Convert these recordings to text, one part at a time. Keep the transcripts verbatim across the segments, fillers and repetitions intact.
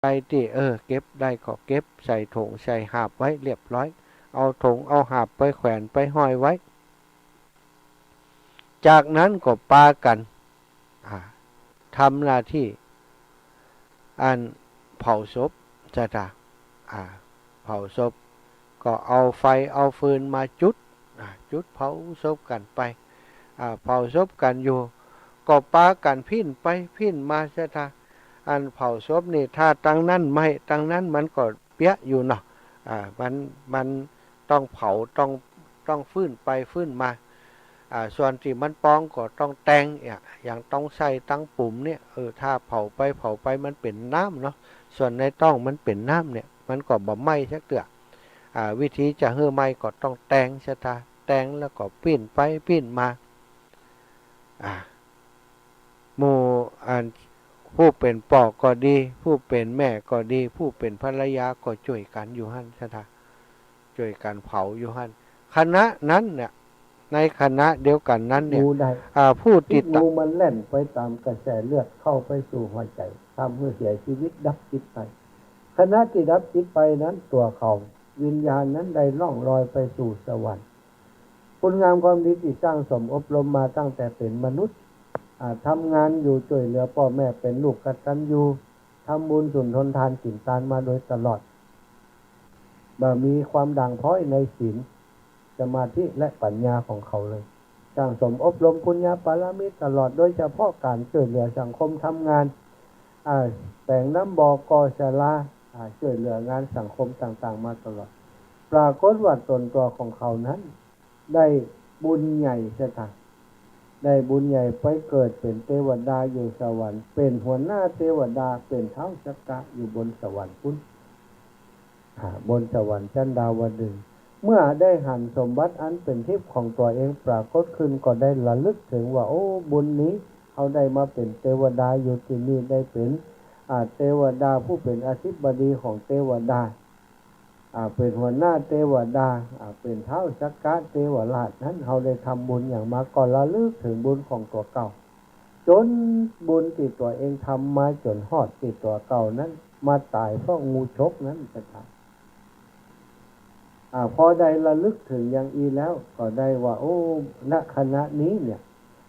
ไปตี้ เออ เก็บได้ก็เก็บ ใส่ถุงใส่หาบไว้เรียบร้อย เอาถุงเอาหาบไปแขวนไปห้อยไว้ จากนั้นก็ปากั๋น อ่า ทำหน้าตี้ อันเผาศพ เจ้าค่ะ อ่า เผาศพ ก็เอาไฟเอาฟืนมาจุด อ่า จุดเผาศพกั๋นไป อ่า เผาศพกั๋นอยู่ ก็ปากั๋นผินไปผินมา เจ้าค่ะ อันเผาศพนี่ ถ้าตังนั้นไหม้ ตังนั้นมันก็เปียะอยู่เนาะ อ่า มัน มันต้องเผา ต้อง ต้องฟืนไปฟืนมา อ่า ส่วนตี้มันปองก็ต้องแตง เนี่ย อย่างต้องใส่ตังปุ๋มเนี่ย เออ ถ้าเผาไปเผาไปมันเป๋นน้ำเนาะ ส่วนในต้องมันเป๋นน้ำเนี่ย มันก็บ่ไหม้สักเตื้อ อ่า วิธีจะหื้อไหม้ก็ต้องแตง เจ้าค่ะ แตงแล้วก็ผินไปผินมา อ่า หมู่ อัน ผู้เป๋นป้อก็ดี ผู้เป๋นแม่ก็ดี ผู้เป๋นภรรยาก็จ้วยกั๋นอยู่หั้น เจ้าค่ะ จ้วยกั๋นเผาอยู่หั้น ขณะนั้นเนี่ย ในขณะเดียวกั๋นนั้นเนี่ย หมู่ใด อ่า ผู้ตี้ หมู่มันแล่นไปต๋ามกระแสเลือดเข้าไปสู่หัวใจ๋ ทำหื้อเสียชีวิตดับจิตไป ขณะตี้ดับจิตไปนั้น ตั๋วเขา วิญญาณนั้นได้ล่องลอยไปสู่สวรรค์ คุณงามความดีตี้สร้างสมอบรมมาตั้งแต่เป๋นมนุษย์ อ่า ทำงานอยู่จ้วยเหลือป้อแม่ เป๋นลูกกตัญญู ทำบุญสุนทนทานกิ๋นตานมาโดยตลอด บ่มีความด่างพร้อยในศีล สมาธิและปัญญาของเขาเลย สร้างสมอบรมปุญญาปารมีตลอด โดยเฉพาะก๋านจ้วยเหลือสังคม ทำงาน อ่า แป๋งน้ำบ่อ ก่อศาลา อ่า จ้วยเหลืองานสังคมต่างๆ มาตลอด ปรากฏว่าต๋นตั๋วของเขานั้น ได้บุญใหญ่ เจ้าค่ะ ได้บุญใหญ่ไปเกิดเป๋นเตวดาอยู่สวรรค์ เป๋นหัวหน้าเตวดา เป๋นท้าวสักกะอยู่บนสวรรค์ปู๊น อ่า บนสวรรค์จั๊นดาวดึงส์ เมื่อได้หันสมบัติอันเป๋นทิพย์ของตั๋วเองปรากฏขึ้น ก็ได้ระลึกเถิงว่า โอ้ บุญนี้ เฮาได้มาเป๋นเตวดาอยู่ตี้นี่ ได้เป๋น อ่า เตวดาผู้เป๋นอธิบดีของเตวดา อ่า เป๋นหัวหน้าเตวดา อ่า เป๋นท้าวสักกะเตวราชนั้น เฮาได้ทำบุญหยังมา ก็ระลึกเถิงบุญของตั๋วเก่า จ๋นบุญตี้ตั๋วเองทำมาจ๋นฮอดตี้ตั๋วเก่านั้น มาต๋ายเพราะงูฉกนั้น เจ้าค่ะ อ่า พอได้ระลึกเถิงอย่างอี้แล้ว ก็ได้ว่า โอ้ ณ ขณะนี้เนี่ย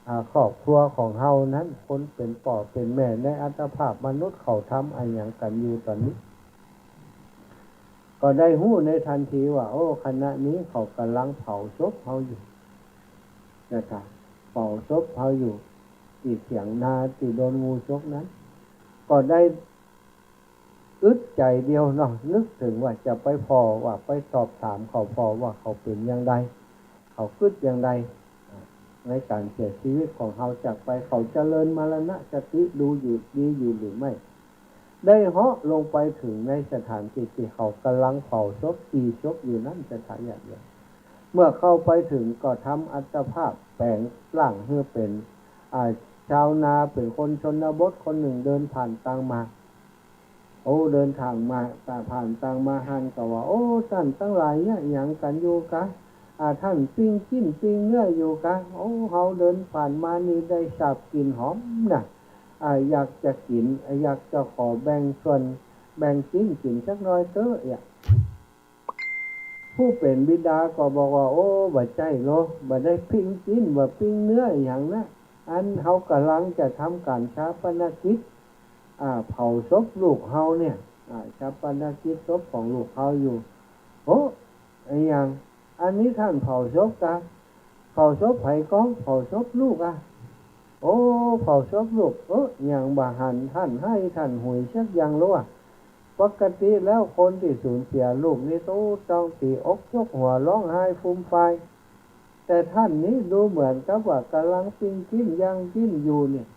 อ่า ครอบครัวของเฮานั้น คนเป๋นป้อเป๋นแม่ในอัตภาพมนุษย์ เขาทำอะหยังกั๋นอยู่ต๋อนนี้ ก็ได้ฮู้ในทันทีว่า โอ้ ขณะนี้เขาก่ำลังเผาศพเฮาอยู่ เจ้าค่ะ เผาศพเฮาอยู่ ตี้เถียงนาตี้โดนงูฉกนั้น ก็ได้ อึดใจ๋เดียวเนาะ นึกเถิงว่าจะไปผ่อ ว่าไปสอบถามเขาผ่อว่าเขาเป๋นอย่างใด เขากึ๊ดอย่างใด ในก๋านเสียชีวิตของเฮาจากไป เขาเจริญมรณสติดูอยู่ ดีอยู่หรือไม่ ได้เหาะลงไปเถิงในสถานตี้ตี้เขาก่ำลังเผาศพ จี่ศพอยู่นั้น เจ้าค่ะ ญาติโยม เมื่อเข้าไปเถิงก็ทำอัตภาพแป๋งร่างหื้อเป๋น อ่า ชาวนา เป๋นคนชนบทคนนึ่ง เดินผ่านตางมา โอ้ เดินตางมา ตางผ่านตางมาหันก็ว่า โอ้ ต้านตังหลายเยียะหยังกั๋นอยู่กา อ่า ต้านปิ้งจิ๊นปิ้งเนื้ออยู่กา โอ้ เฮาเดินผ่านมานี่ได้สาบกลิ่นหอมนะ อ่า อยากจะกิ๋น อยากจะขอแบ่งส่วน แบ่งจิ๊นกิ๋นสักหน้อยเต๊อะ เนี่ย ผู้เป๋นบิดาก็บอกว่า โอ้ บ่ใจ้ลอ บ่ได้ปิ้งจิ๊น บ่ปิ้งเนื้อหยังนะ อันเฮาก่ำลังจะทำก๋านฌาปนกิจ อ่า เผาศพลูกเฮาเนี่ย อ่า ฌาปนกิจศพของลูกเฮาอยู่ โอ้ อะหยัง อันนี้ต้านเผาศพกา เผาศพใผก่อ เผาศพลูกอะ โอ้ เผาศพลูก เออ ยังบ่หันต้านไห้ต้านหุยสักอย่างลอวะ ปกติแล้วคนตี้สูญเสียลูกนี่ต้อง ต้องตีอกยกหัวฮ้องไห้ฟูมฟาย แต่ต้านนี้ดูเหมือนกับว่าก่ำลังปิ้งจิ๊นย่างจิ๊นอยู่เนี่ย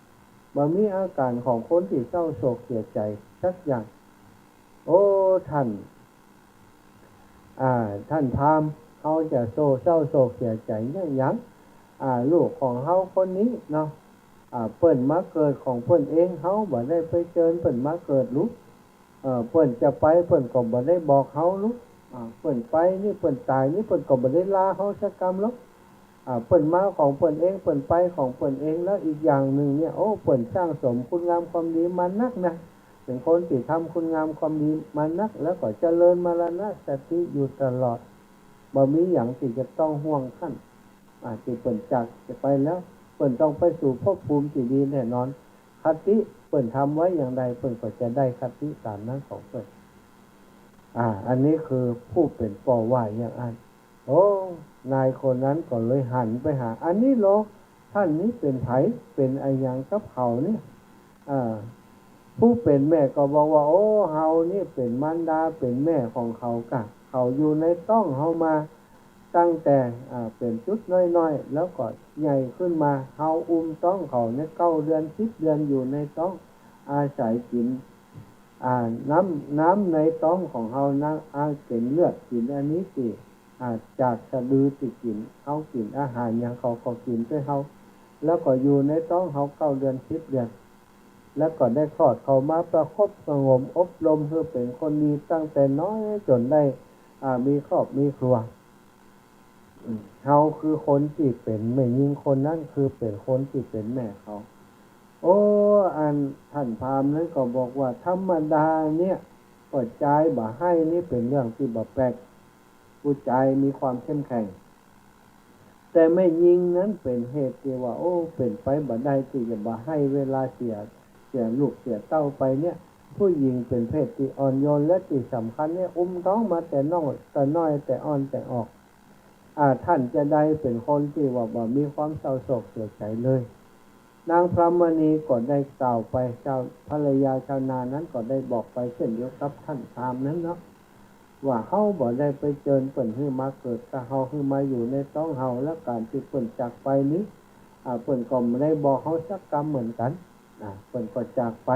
บ่มีอาก๋านของคนตี้เศร้าโศกเสียใจ๋สักอย่าง โอ้ ต้าน อ่า ต้านพราหมณ์ เฮาจะโศก เศร้าโศกเสียใจ๋เยียะหยัง อ่า ลูกของเฮาคนนี้เนาะ อ่า เปิ้นมาเกิดของเปิ้นเอง เฮาบ่ได้ไปเจิญเปิ้นมาเกิดลูก เอ่อ เปิ้นจะไปเปิ้นก็บ่ได้บอกเฮาลูก อ่า เปิ้นไปนี่เปิ้นต๋ายนี่เปิ้นก็บ่ได้ลาเฮาสักกำลูก อ่า เปิ้นมาของเปิ้นเอง เปิ้นไปของเปิ้นเอง แล้วอีกอย่างนึ่งเนี่ย โอ้ เปิ้นสร้างสมคุณงามความดีมานักนะ เป๋นคนตี้ทำคุณงามความดีมานัก แล้วก็เจริญมรณสติอยู่ตลอด บ่มีหยังตี้จะต้องห่วงคัน อ่า ตี้เปิ้นจากไปแล้ว เปิ้นต้องไปสู่ภพภูมิตี้ดีแน่นอน คติเปิ้นทำไว้อย่างใด เปิ้นก็จะได้คติต๋ามนั้นของเปิ้น อ่า อันนี้คือผู้เป๋นป้อว่าอย่างอั้น โอ้ นายคนนั้นก็เลยหันไปหา อันนี้เหรอ ต้านนี้เป๋นใผ เป๋นอะหยังกับเขาเนี่ย อ่า ผู้เป๋นแม่ก็บอกว่า โอ้ เฮานี่เป๋นมารดา เป๋นแม่ของเขาก่ะ เขาอยู่ในต๊องเฮามาตั้งแต่ อ่า เป๋นจุดน้อยๆ แล้วก็ใหญ่ขึ้นมา เฮาอุ้มต๊องเขาเนี่ย เก้าเดือน สิบเดือน อยู่ในต๊อง อาศัยกิ๋น อ่า น้ำ น้ำในต๊องของเฮานะ อา เป๋นเลือด กิ๋นอันนี้ตี้ อ่า จากสะดือตี้กิ๋น เฮากิ๋นอาหารหยัง เขาก็กิ๋นตวยเฮา แล้วก็อยู่ในต๊องเฮาเก้าเดือน สิบเดือน แล้วก็ได้คลอดเขามาประคบประหงมอบรมหื้อเป๋นคนดีตั้งแต่น้อยจ๋นได้ อ่า มีครอบมีครัว อืม เฮาคือคนตี้เป๋นแม่ญิงคนนั้น คือเป๋นคนตี้เป๋นแม่เขา โอ้ อันต้านพราหมณ์นั้นก็บอกว่า ธรรมดาเนี่ย ป้อจายบ่าไห้นี่เป๋นเรื่องตี้บ่แปลก ผู้จายมีความเข้มแข็ง แต่แม่ญิงนั้นเป๋นเหตุตี้ว่า โอ้ เป๋นไปบ่ได้ตี้จะบ่าไห้เวลาเสีย เสียลูกเสียเต้าไปเนี่ย ผู้หญิงเป๋นเพศตี้อ่อนโยน และตี้สำคัญเนี่ย อุ้มต๊องมาแต่น้อง แต่น้อย แต่อ่อน แต่ออก อ่า ต้านจะได้เป๋นคนตี้ว่าบ่มีความเศร้าโศกเสียใจ๋เลย นางพรหมณีก็ได้กล่าวไป ชาว ภรรยาชาวนานั้นก็ได้บอกไปเช่นเดียวกับต้านพราหมณ์นั้นเนาะ ว่าเฮาบ่ได้ไปเจิญเปิ้นหื้อมาเกิดกับเฮา หื้อมาอยู่ในต๊องเฮา และก๋านตี้เปิ้นจากไปนี้ อ่า เปิ้นก็บ่ได้บอกเฮาสักกำเหมือนกั๋น อ่า เปิ้นก็จากไป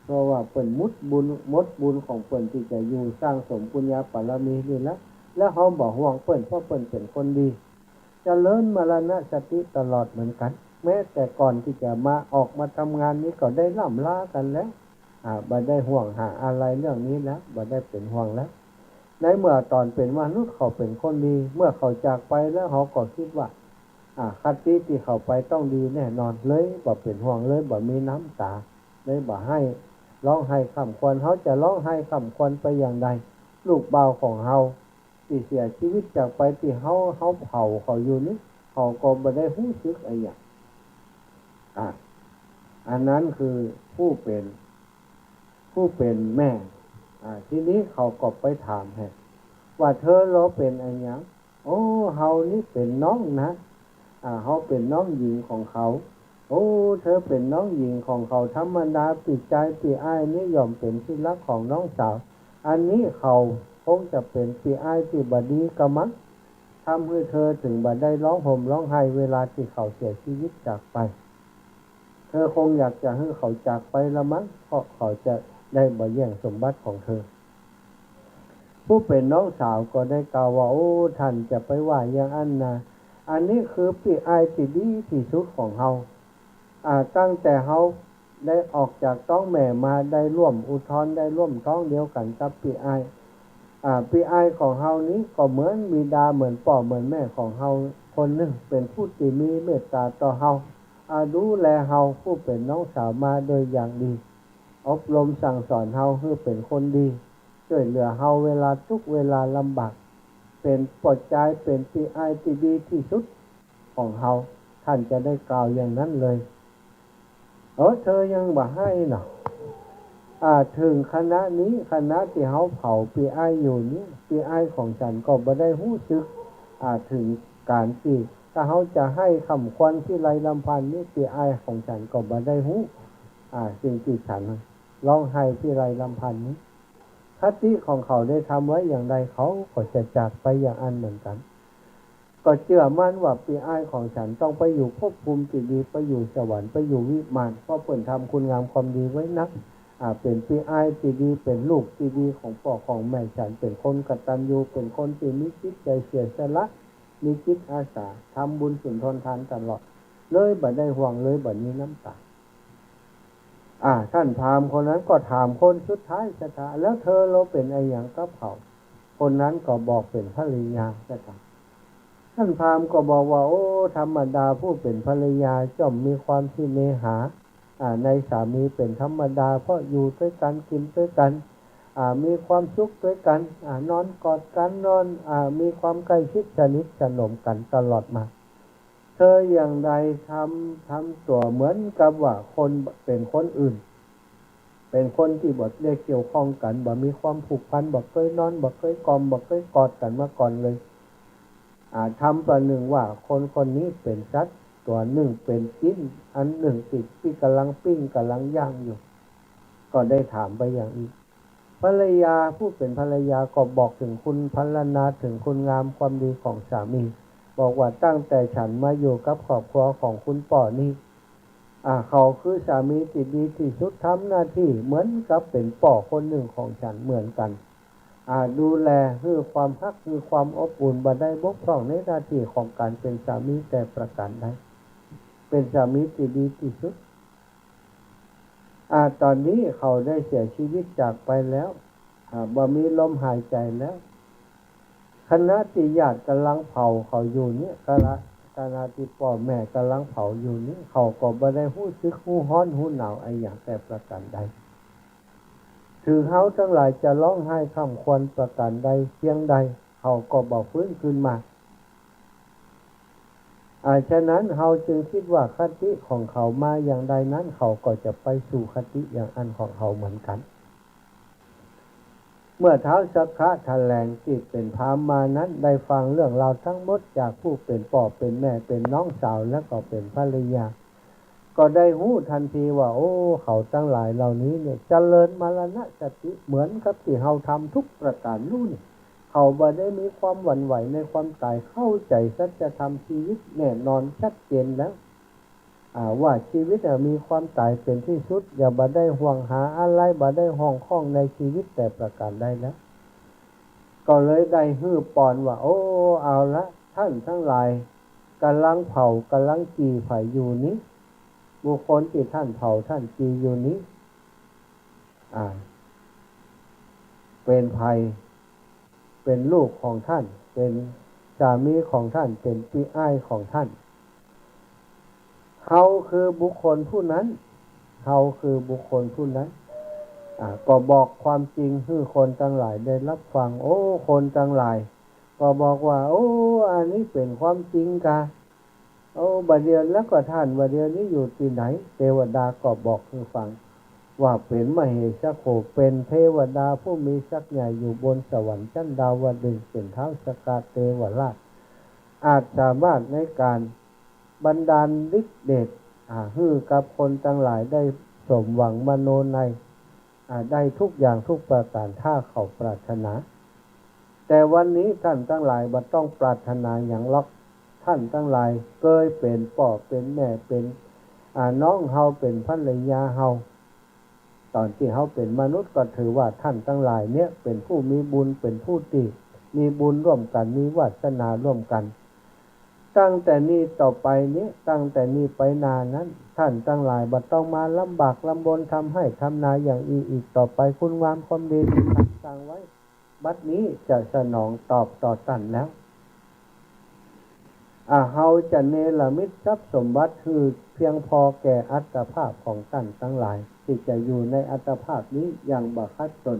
เพราะว่าเปิ้นหมดบุญ หมดบุญของเปิ้นตี้จะอยู่สร้างสมปุญญาบารมีนี่แล้ว และเฮาบ่ห่วงเปิ้น เพราะเปิ้นเป๋นคนดี เจริญมรณสติตลอดเหมือนกั๋น แม้แต่ก่อนตี้จะมา ออกมาทำงานนี้ก็ได้ร่ำลากั๋นแล้ว อ่า บ่ได้ห่วงหาอะไรเรื่องนี้แล้ว บ่ได้เป๋นห่วงแล้ว ในเมื่อต๋อนเป๋นมนุษย์เขาเป๋นคนดี เมื่อเขาจากไปแล้ว เฮาก็กึ๊ดว่า อ่า คติตี้เขาไปต้องดีแน่นอน เลยบ่เป๋นห่วง เลยบ่มีน้ำต๋า เลยบ่าไห้ ร้องไห้คร่ำครวญ เฮาจะร้องไห้คร่ำครวญไปอย่างใด ลูกบ่าวของเฮาตี้เสียชีวิตจากไปตี้เฮา เฮาเผาเขาอยู่นี้ เขาก็บ่ได้ฮู้สึกอะหยัง อ่า อันนั้นคือผู้เป๋น ผู้เป๋นแม่ อ่า ทีนี้เขาก็ไปถามแหม ว่าเธอลอเป๋นอะหยัง โอ้ เฮานี้เป๋นน้องนะ อ่า เฮาเป๋นน้องญิงของเขา โอ้ เธอเป๋นน้องญิงของเขา ธรรมดาปี้จายปี้อ้ายนี้ย่อมเป๋นตี้ฮักของน้องสาว อันนี้เขาคงจะเป๋นปี้อ้ายตี้บ่ดีกะมัง ทำหื้อเธอเถิงบ่ได้ฮ้องห่มฮ้องไห้เวลาตี้เขาเสียชีวิตจากไป เธอคงอยากจะหื้อเขาจากไปละมัง เพราะเขาจะได้บ่แย่งสมบัติของเธอ ผู้เป๋นน้องสาวก็ได้กล่าวว่า โอ้ ต้านจะไปว่าอย่างอั้นนา อันนี้คือปี้อ้ายตี้ดีตี้สุดของเฮา อ่า ตั้งแต่เฮาได้ออกจากต๊องแม่มา ได้ร่วมอุทร ได้ร่วมต๊องเดียวกั๋นกับปี้อ้าย อ่า ปี้อ้ายของเฮานี้ก็เหมือนบิดา เหมือนป้อ เหมือนแม่ของเฮาคนนึ่ง เป๋นผู้ตี้มีเมตต๋าต่อเฮา อ่า ดูแลเฮาผู้เป๋นน้องสาวมาโดยอย่างดี อบรมสั่งสอนเฮาหื้อเป๋นคนดี จ้วยเหลือเฮาเวลาตุ๊กข์เวลาลำบาก เป๋นป้อจาย เป๋นปี้อ้ายตี้ดีตี้สุดของเฮา ต้านจะได้กล่าวอย่างนั้นเลย เออ เธอยังบ่าไห้เนาะ อ่า เถิงขณะนี้ ขณะตี้เฮาเผาปี้อ้ายอยู่นี้ ปี้อ้ายของฉันก็บ่ได้ฮู้สึก อ่า เถิงก๋านตี้ ถ้าเฮาจะไห้คร่ำครวญพิไรรำพันนี้ ปี้อ้ายของฉันก็บ่ได้ฮู้ อ่า สิ่งตี้ฉันฮ้องไห้พิไรรำพันนี้ คติของเขาได้ทำไว้อย่างใด เขาก็จะจากไปอย่างอั้นเหมือนกั๋น ก็เจื้อมั่นว่าปี้อ้ายของฉันต้องไปอยู่ภพภูมิตี้ดี ไปอยู่สวรรค์ ไปอยู่วิมาน เพราะเปิ้นทำคุณงามความดีไว้นัก อ่า เป๋นปี้อ้ายตี้ดี เป๋นลูกตี้ดีของป้อของแม่ฉัน เป๋นคนกตัญญู เป๋นคนตี้มีจิตใจ๋เสียสละ มีจิตอาสา ทำบุญสุนทรทานตลอด เลยบ่ได้ห่วง เลยบ่มีน้ำต๋า อ่า ต้านพราหมณ์คนนั้นก็ถามคนสุดท้ายสุดท้าย แล้วเธอลอเป๋นอะหยังกับเขา คนนั้นก็บอกเป๋นภรรยาสุดท้าย ต้านพราหมณ์ก็บอกว่า โอ้ ธรรมดาผู้เป๋นภรรยาย่อมมีความสิเนหา อ่า ในสามีเป๋นธรรมดา เพราะอยู่ตวยกั๋น กิ๋นตวยกั๋น อ่า มีความสุขตวยกั๋น อ่า นอนกอดกั๋น นอน อ่า มีความใกล้ชิดสนิทสนมกั๋นตลอดมา เธออย่างใดทำ ทำตั๋วเหมือนกับว่าคน เป๋นคนอื่น เป๋นคนตี้บ่ได้เกี่ยวข้องกั๋น บ่มีความผูกพัน บ่เกยนอน บ่เกยกล่อม บ่เกยกอดกั๋นมาก่อนเลย อ่า ทำประหนึ่งว่าคนคนนี้เป๋นสัตว์ตั๋วนึ่ง เป๋นจิ๊นอันนึ่งตี้ ตี้ก่ำลังปิ้ง ก่ำลังย่างอยู่ ก็ได้ถามไปอย่างอี้ ภรรยา ผู้เป๋นภรรยาก็บอกเถิงคุณพรรณนา เถิงคุณงามความดีของสามี บอกว่าตั้งแต่ฉันมาอยู่กับครอบครัวของคุณป้อนี้ อ่า เขาคือสามีตี้ดีตี้สุด ทำหน้าตี้เหมือนกับเป๋นป้อคนนึ่งของฉันเหมือนกั๋น อ่า ดูแลหื้อความฮัก หื้อความอบอุ่น บ่ได้บกพร่องในหน้าตี้ของก๋านเป๋นสามีแต่ประก๋านใด เป๋นสามีตี้ดีตี้สุด อ่า ต๋อนนี้เขาได้เสียชีวิตจากไปแล้ว อ่า บ่มีลมหายใจ๋แล้ว ขณะตี้ญาติก่ำลังเผาเขาอยู่นี้ ขณะ ขณะตี้ป้อแม่ก่ำลังเผาอยู่นี้ เขาก็บ่ได้ฮู้สึกฮู้ฮ้อนฮู้หนาวอะหยังแต่ประก๋านใด เถิงเฮาตังหลายจะฮ้องไห้คร่ำครวญประก๋านใดเพียงใด เขาก็บ่ฟื้นคืนมา อ่า ฉะนั้นเฮาจึงกึ๊ดว่าคติของเขามาอย่างใดนั้น เขาก็จะไปสู่คติอย่างอั้นของเขาเหมือนกั๋น เมื่อท้าวสักขะแถลงตี้เป๋นพราหมณ์มานั้น ได้ฟังเรื่องราวทั้งหมดจากผู้เป๋นป้อเป๋นแม่ เป๋นน้องสาว และก็เป๋นภรรยา ก็ได้ฮู้ตันทีว่า โอ้ เขาตังหลายเหล่านี้เนี่ย เจริญมรณสติเหมือนกับตี้เฮาทำทุกประก๋านลู้นี่ เขาบ่ได้มีความหวั่นไหวในความต๋าย เข้าใจ๋สัจธรรมชีวิตแน่นอนชัดเจนแล้ว อ่า ว่าชีวิตอะมีความต๋ายเป๋นตี้สุด อย่าบ่ได้ห่วงหาอะไหร บ่ได้ห้องข้องในชีวิตแต่ประก๋านใดแล้ว ก็เลยได้หื้อปอนว่า โอ้ เอาละ ต้านตังหลายก่ำลังเผา ก่ำลังจี่ใผอยู่นี้ บุคคลตี้ต้านเผาต้านจี่อยู่นี้ อ่า เป๋นใผ เป๋นลูกของต้าน เป๋นสามีของต้าน เป๋นปี้อ้ายของต้าน เฮาคือบุคคลผู้นั้น เฮาคือบุคคลผู้นั้น อ่า ก็บอกความจริงหื้อคนตังหลายได้ฮับฟัง โอ้ คนตังหลายก็บอกว่า โอ้ อันนี้เป๋นความจริงกา โอ้ บ่าเดี่ยวแล้วก็ต้านบ่าเดี่ยวนี้อยู่ตี้ไหน เตวดาก็บอกหื้อฟัง ว่าเป๋นมเหสโข เป๋นเตวดาผู้มีศักดิ์ใหญ่อยู่บนสวรรค์จั๊นดาวดึงส์ เป๋นท้าวสักกะเตวราช อาจสามารถในก๋านบันดาลฤทธิ์เดช อ่า หื้อกับคนตังหลายได้สมหวังมโนในย อ่า ได้ทุกอย่างทุกประก๋านถ้าเขาปรารถนา แต่วันนี้ต้านตังหลายบ่ต้องปรารถนาหยังหรอก ต้านตังหลายเกยเป๋นป้อเป๋นแม่ เป๋น อ่า น้องเฮา เป๋นภรรยาเฮา ต๋อนตี้เฮาเป๋นมนุษย์ก็ถือว่าต้านตังหลายเนี่ยเป๋นผู้มีบุญ เป๋นผู้ตี้มีบุญร่วมกั๋น มีวาสนาร่วมกั๋น ตั้งแต่นี้ต่อไปนี้ ตั้งแต่นี้ไปหน้านั้น ต้านตังหลายบ่ต้องมาลำบากลำบนทำไฮ่ทำนาอย่างอี้อีกต่อไป คุณงามความดีตี้ต้านสร้างไว้ บัดนี้จะสนองตอบต่อต้านแล้ว อ่า เฮาจะเนรมิตทรัพย์สมบัติหื้อเพียงพอแก่อัตภาพของต้านตังหลาย ตี้จะอยู่ในอัตภาพนี้อย่างบ่ขัดสน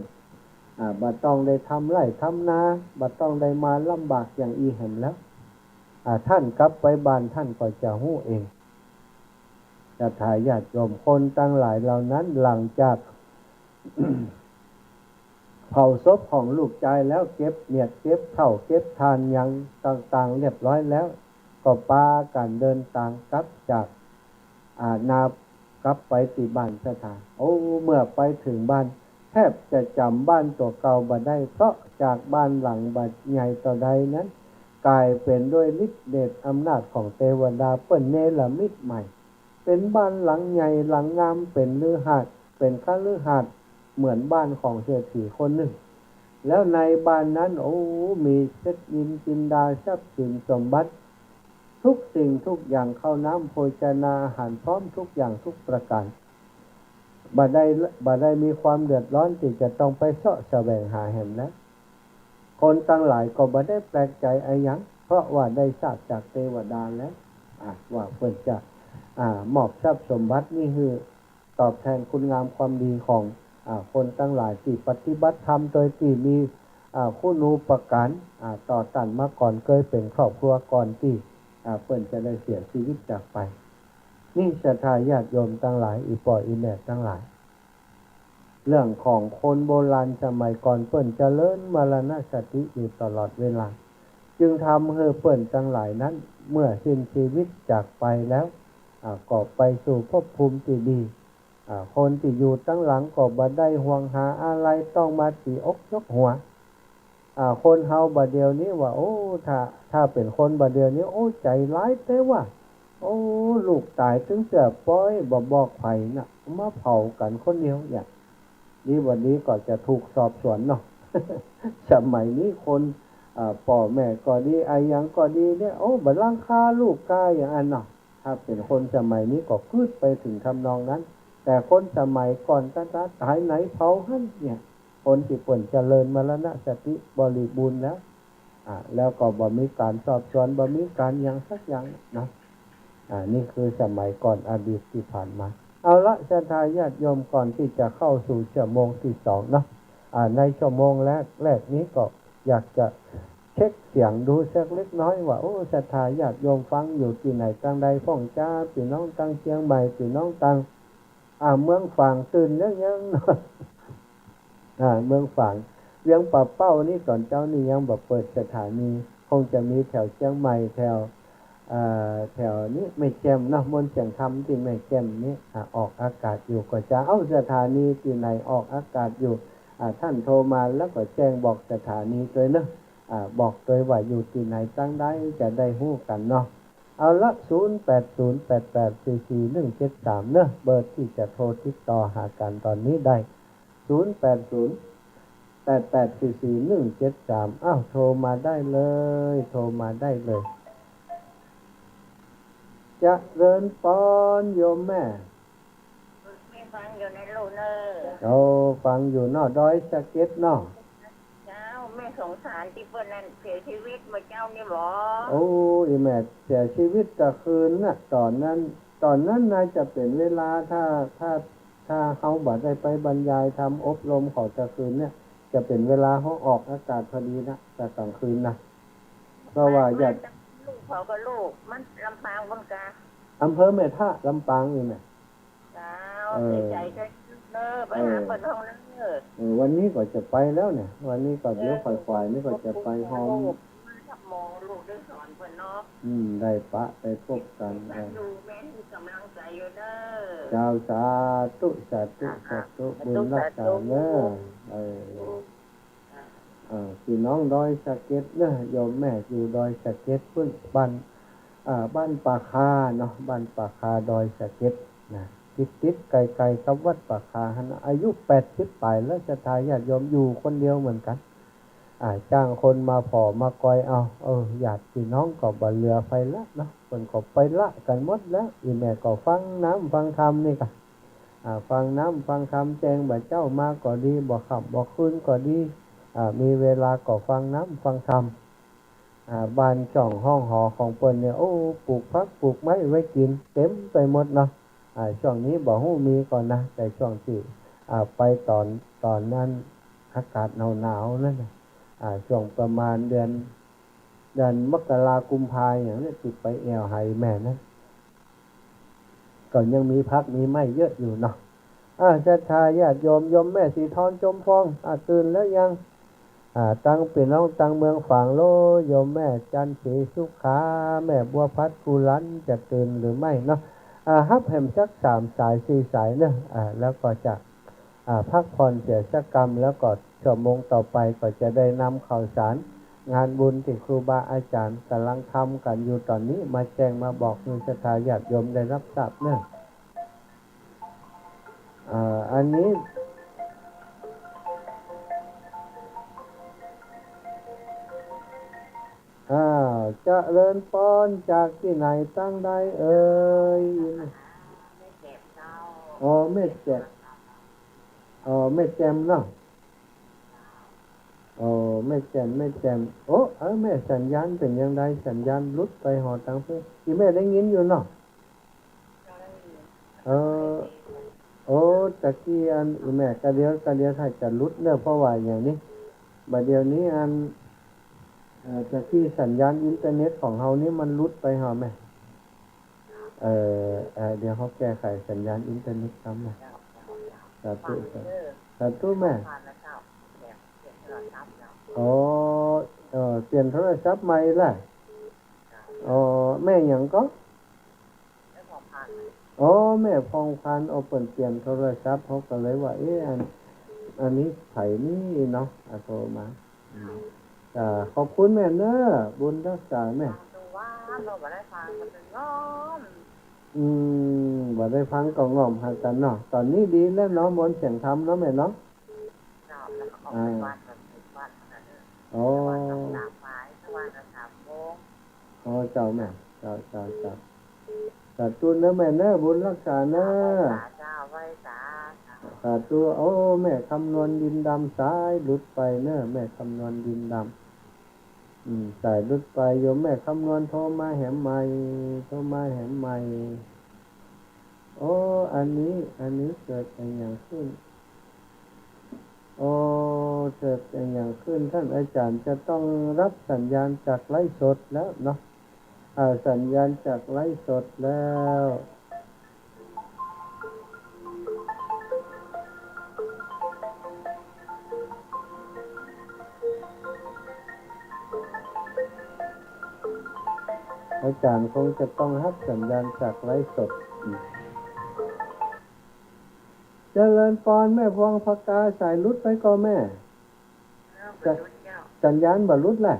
อ่า บ่ต้องได้ทำไฮ่ทำนา บ่ต้องได้มาลำบากอย่างอี้แหมแล้ว อ่า ต้านกลับไปบ้านต้านก็จะฮู้เอง ศรัทธาญาติโยมคนตังหลายเหล่านั้น หลังจาก เผาศพของลูกจายแล้ว เก็บเมียด เก็บข้าว เก็บถ่านหยังต่างๆ เรียบร้อยแล้ว ก็ปากั๋นเดินตางกลับจาก อ่า นา กลับไปตี้บ้านศรัทธา โอ้ เมื่อไปเถิงบ้าน แทบจะจ๋ำบ้านตั๋วเก่าบ่ได้ เพราะจากบ้านหลังบ่ใหญ่ต่อใดนั้น ก๋ายเป๋นด้วยฤทธิ์เดชอำนาจของเตวดา เปิ้นเนรมิตใหม่ เป๋นบ้านหลังใหญ่หลังงาม เป๋นฤหาสน์ เป๋นคฤหาสน์เหมือนบ้านของเศรษฐีคนนึ่ง แล้วในบ้านนั้น โอ้ มีเพชรนิลจินดา ทรัพย์สินสมบัติ ทุกสิ่งทุกอย่าง ข้าวน้ำโภชนาอาหารพร้อมทุกอย่างทุกประก๋าน บ่ได้ บ่ได้มีความเดือดร้อนตี้จะต้องไปเซาะแสวงหาแหมแล้ว คนตังหลายก็บ่ได้แปลกใจ๋อะหยัง เพราะว่าได้ทราบจากเตวดาแล้ว อ่า ว่าเปิ้นจะ อ่า มอบทรัพย์สมบัตินี้หื้อ ตอบแตนคุณงามความดีของ อ่า คนตังหลายตี้ปฏิบัติธรรมโดยตี้มี อ่า คุณูปการ อ่า ต่อต้านมาก่อน เกยเป๋นครอบครัวก่อนตี้ อ่า เปิ้นจะได้เสียจีวิตจากไป นี่ศรัทธาญาติโยมตังหลาย อี่ป้ออี่แม่ตังหลาย เรื่องของคนโบราณสมัยก่อนเปิ้นเจริญมรณสติอยู่ตลอดเวลา จึงทำหื้อเปิ้นตังหลายนั้น เมื่อสิ้นจีวิตจากไปแล้ว อ่า ก็ไปสู่ภพภูมิตี้ดี อ่า คนตี้อยู่ตังหลังก็บ่ได้ห่วงหาอะไรต้องมาตี๋อกยกหัว อ่า คนเฮาบ่าเดี่ยวนี้ว่า โอ้ ถ้า ถ้าเป๋นคนบ่าเดี่ยวนี้ โอ้ ใจ๋ร้ายแต๊ว่า โอ้ ลูกต๋ายตึงเตื้อป้อย บ่บอกใผน่ะ มาเผากั๋นคนเดียวเนี่ย ดีบ่ดีก็จะถูกสอบสวนเนาะ สมัยนี้คน อ่า ป้อแม่ก็ดี อะหยังก็ดีเนี่ย โอ้ บ่ลังคาลูกกาอย่างอั้นเนาะ ถ้าเป๋นคนสมัยนี้ก็กึ๊ดไปเถิงทำนองนั้น แต่คนสมัยก่อนตะ ต๋ายไหนเผาหั้นเนี่ย คนตี้เปิ้นเจริญมรณสติบริบูรณ์แล้ว อ่า แล้วก็บ่มีก๋านสอบสวน บ่มีก๋านหยังสักอย่างเนาะ อ่า นี่คือสมัยก่อนอดีตตี้ผ่านมา เอาละ ศรัทธาญาติโยม ก่อนตี้จะเข้าสู่ชั่วโมงตี้สองเนาะ อ่า ในชั่วโมงแรก แรกนี้ก็อยากจะเช็คเสียงดูสักเล็กน้อยว่า โอ้ ศรัทธาญาติโยมฟังอยู่ตี้ไหนตังใดพ่องจ๊า ปี้น้องตังเจียงใหม่ ปี้น้องตัง อ่า เมืองฝางตื่นแล้วยัง อ่า เมืองฝาง เวียงป่าเป้านี่ต๋อนเจ๊านี่ยังบ่เปิดสถานี คงจะมีแถวเจียงใหม่ แถว อ่า แถวนี้แม่แจ่มเนาะ มนต์เสียงธรรมตี้แม่แจ่มนี่ อ่า ออกอากาศอยู่ก็จะ เอ้า สถานีตี้ไหนออกอากาศอยู่ อ่า ต้านโทรมาแล้วก็แจ้งบอกสถานีตวยเนาะ อ่า บอกตวยว่าอยู่ตี้ไหนตังใดจะได้ฮู้กั๋นเนาะ เอาละ ศูนย์แปดศูนย์แปดแปดสี่สี่หนึ่งเจ็ดสาม เนาะ เบอร์ตี้จะโทรติดต่อหากั๋นต๋อนนี้ได้ ศูนย์แปดศูนย์แปดแปดสี่สี่หนึ่งเจ็ดสาม อ้าว โทรมาได้เลย โทรมาได้เลย เจริญปอนโยมแม่ แม่ฟังอยู่นะลูกเนอะ โอ้ ฟังอยู่เนาะ ดอยสะเก็ดเนาะ เจ้า แม่สงสารตี้เปิ้นนั่นเสียจีวิตเมื่อเจ๊านี่บ่ โอ้ อี่แม่เสียจีวิตตะคืนน่ะ ต๋อนนั้น ต๋อนนั้นน่าจะเป๋นเวลา ถ้า ถ้า ถ้าเฮาบ่ได้ไปบรรยายธรรมอบรมเขาตะคืนเนี่ย จะเป๋นเวลาเฮาออกอากาศพอดีนะ ต๋อนกลางคืนนะ เพราะว่าญาติ ลูกเขาก็ลูก มันลำปางพุ้นกา อำเภอแม่ทะ ลำปางนี่แหละ เจ้า เออ เสียใจ๋เจ้าเนอะ ไปหา เออ เปิ้นห้องนั้นเนอะ เออ วันนี้ก็จะไปแล้วเนี่ย วันนี้ก็เดี๋ยว เออ ขวายๆ นี่ก็จะไปห้อง ลูก มากับหมอ ลูกได้สอนเปิ้นเนาะ อืม ได้ปะ ได้พบกั๋น เออ อยู่ แม่ให้ก๋ำลังใจ๋อยู่เนอะ เจ้า สาธุ สาธุ อ่ะ สาธุ อ่ะ บุญรักษาเนอะ สาธุ เออ เอ่อ ปี้น้องดอยสะเก็ดเนอะ โยมแม่อยู่ดอยสะเก็ดพุ้น บ้าน อ่า บ้านป่าคาเนาะ บ้านป่าคาดอยสะเก็ดนะ ติดๆ ใก้ๆ กับวัดป่าคาหั้นนะ อายุแปดสิบป๋ายแล้ว ศรัทธาญาติโยม อยู่คนเดียวเหมือนกั๋น อ่า จ้างคนมาผ่อมากอยเอา เออ ญาติปี้น้องก็บ่เหลือใผละเนาะ เปิ้นก็ไปละกั๋นหมดแล้ว อี่แม่ก็ฟังน้ำฟังธรรมนี่กะ อ่า ฟังน้ำฟังธรรม แจ้งบ่าเจ๊ามาก็ดี บ่าค่ำบ่าคืนก็ดี อ่า มีเวลาก็ฟังน้ำฟังธรรม อ่า บ้านช่องห้องหอของเปิ้นเนี่ย โอ้ ปลูกผักปลูกไม้ไว้กิ๋นเต็มไปหมดเนาะ อ่า ช่วงนี้บ่ฮู้มีก่อนะ แต่ช่วงตี้ อ่า ไปต๋อน ต๋อนนั้นอากาศหนาวๆ นั่นน่ะ อ่า ช่วงประมาณเดือน เดือนมกรากุมภาอย่างเนี้ย ตี้ไปแอ่วหาแม่นั้น ก็ยังมีผักมีไม้เยอะอยู่เนาะ อ่า ศรัทธาญาติโยม โยมแม่สีทองจมฟอง อ่า ตื่นแล้วยัง อ่า ตังปี้น้องตังเมืองฝางโล โยมแม่จันทร์ศรีสุขา แม่บัวพัดกุลัน จะตื่นหรือไม่เนาะ อ่า ฮับแหมสักสามสายสี่สายเนาะ อ่า แล้วก็จะ อ่า พักผ่อนเสียสักกำ แล้วก็ชั่วโมงต่อไปก็จะได้นำข่าวสารงานบุญตี้ครูบาอาจ๋ารย์ก่ำลังทำกั๋นอยู่ต๋อนนี้ มาแจ้งมาบอกหื้อศรัทธาญาติโยมได้รับทราบเนาะ อ่า อันนี้ อ้าว เจริญปอน จากตี้ไหนตังใดเอ่ย อ๋อ แม่แจ่ม อ๋อ แม่แจ่มเนาะ อ๋อ แม่แจ่ม แม่แจ่ม โอ้ เออ แม่สัญญาณเป๋นอย่างใด สัญญาณหลุดไปหอตังเปิ้น อี่แม่ได้ยินอยู่เนาะ เออ โอ ตะกี้อัน อีแม่ กะเดี๋ยว กะเดี๋ยวถ้าจะหลุดเน่อ เพราะว่าอย่างนี้ บ่าเดี๋ยวนี้อัน เอ่อ ตะกี้สัญญาณอินเทอร์เน็ตของเฮานี่มันหลุดไปเหรอแม่ เอ่อ เอ่อ เดี๋ยวเฮาแก้ไขสัญญาณอินเทอร์เน็ตก่อนนะ สาธุ สาธุแม่ อ๋อ เอ่อ เปลี่ยนโทรศัพท์ใหม่ละ อ๋อ แม่หยังก็ อ๋อ แม่พองพัน อ๋อ เปิ้นเปลี่ยนโทรศัพท์ เฮาก็เลยว่า เอ๊ะ อัน อันนี้ใผนี่เนาะ อ่ะ โทรมา อืม จ้า ขอบคุณแม่เน่อ บุญฮักษาแม่ อืม บ่ได้ฟังก็ง่อมหากั๋นเนาะ ต๋อนนี้ดีแล้วเนาะ มนต์เสียงธรรมเนาะแม่เนาะ เจ้า แล้วก็ออกไปวัด อ่า วัด วัดนะเด้อ อ๋อ แต่ว่าต้องสามบ่าย แต่ว่าก็สามโมง อ๋อ เจ้าแม่ เจ้า เจ้า เจ้า สาธุเน่อแม่เน่อ บุญฮักษาเน่อ เจ้า ไหว้สา สาธุ โอ้ แม่คำนวณดินดำสายหลุดไปเน่อ แม่คำนวณดินดำ อืม สายหลุดไป โยมแม่คำนวณโทรมาแหมใหม่ โทรมาแหมใหม่ โอ้ อันนี้ อันนี้เกิดอะหยังขึ้น โอ้ เกิดอะหยังขึ้น ท่านอาจารย์จะต้องรับสัญญาณจากไลฟ์สดแล้วเนาะ อ่า สัญญาณจากไลฟ์สดแล้ว อาจารย์คงจะต้องฮับสัญญาณจากไลฟ์สด อืม เจริญปอนแม่พวงผกา สายหลุดไปก่อแม่ เออ บ่หลุดเจ้า สัญญาณบ่หลุดแหละ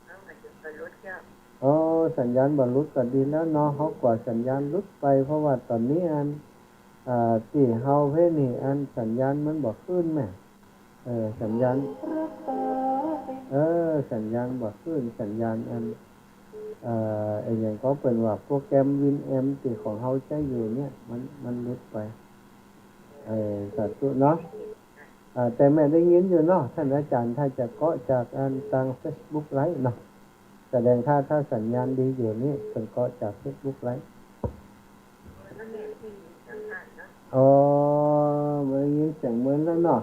เออ บ่หลุด บ่หลุดเจ้า อ๋อ สัญญาณบ่หลุดก็ดีแล้วเนาะ เฮากลัวสัญญาณหลุดไป เพราะว่าต๋อนนี้อัน อ่า ตี้เฮาเพ่นี่อันสัญญาณมันบ่ขึ้นแม่ เออ สัญญาณ เออ สัญญาณบ่ขึ้น สัญญาณอัน เอ่อ ไอ้หยังก็เปิ้นว่าโปรแกรมวินแอมตี้ของเฮาใจ๊อยู่เนี่ย มัน มันหลุดไป เออ สาธุเนาะ อ่า แต่แม่ได้ยินอยู่เนาะ ท่านอาจารย์ ถ้าจะเกาะจากอันตางเฟซบุ๊กไลฟ์เนาะ แสดงถ้า ถ้าสัญญาณดีอยู่นี่ เปิ้นเกาะจากเฟซบุ๊กไลฟ์ อ๋อ บ่ได้ยินเสียงเมินแล้วเนาะ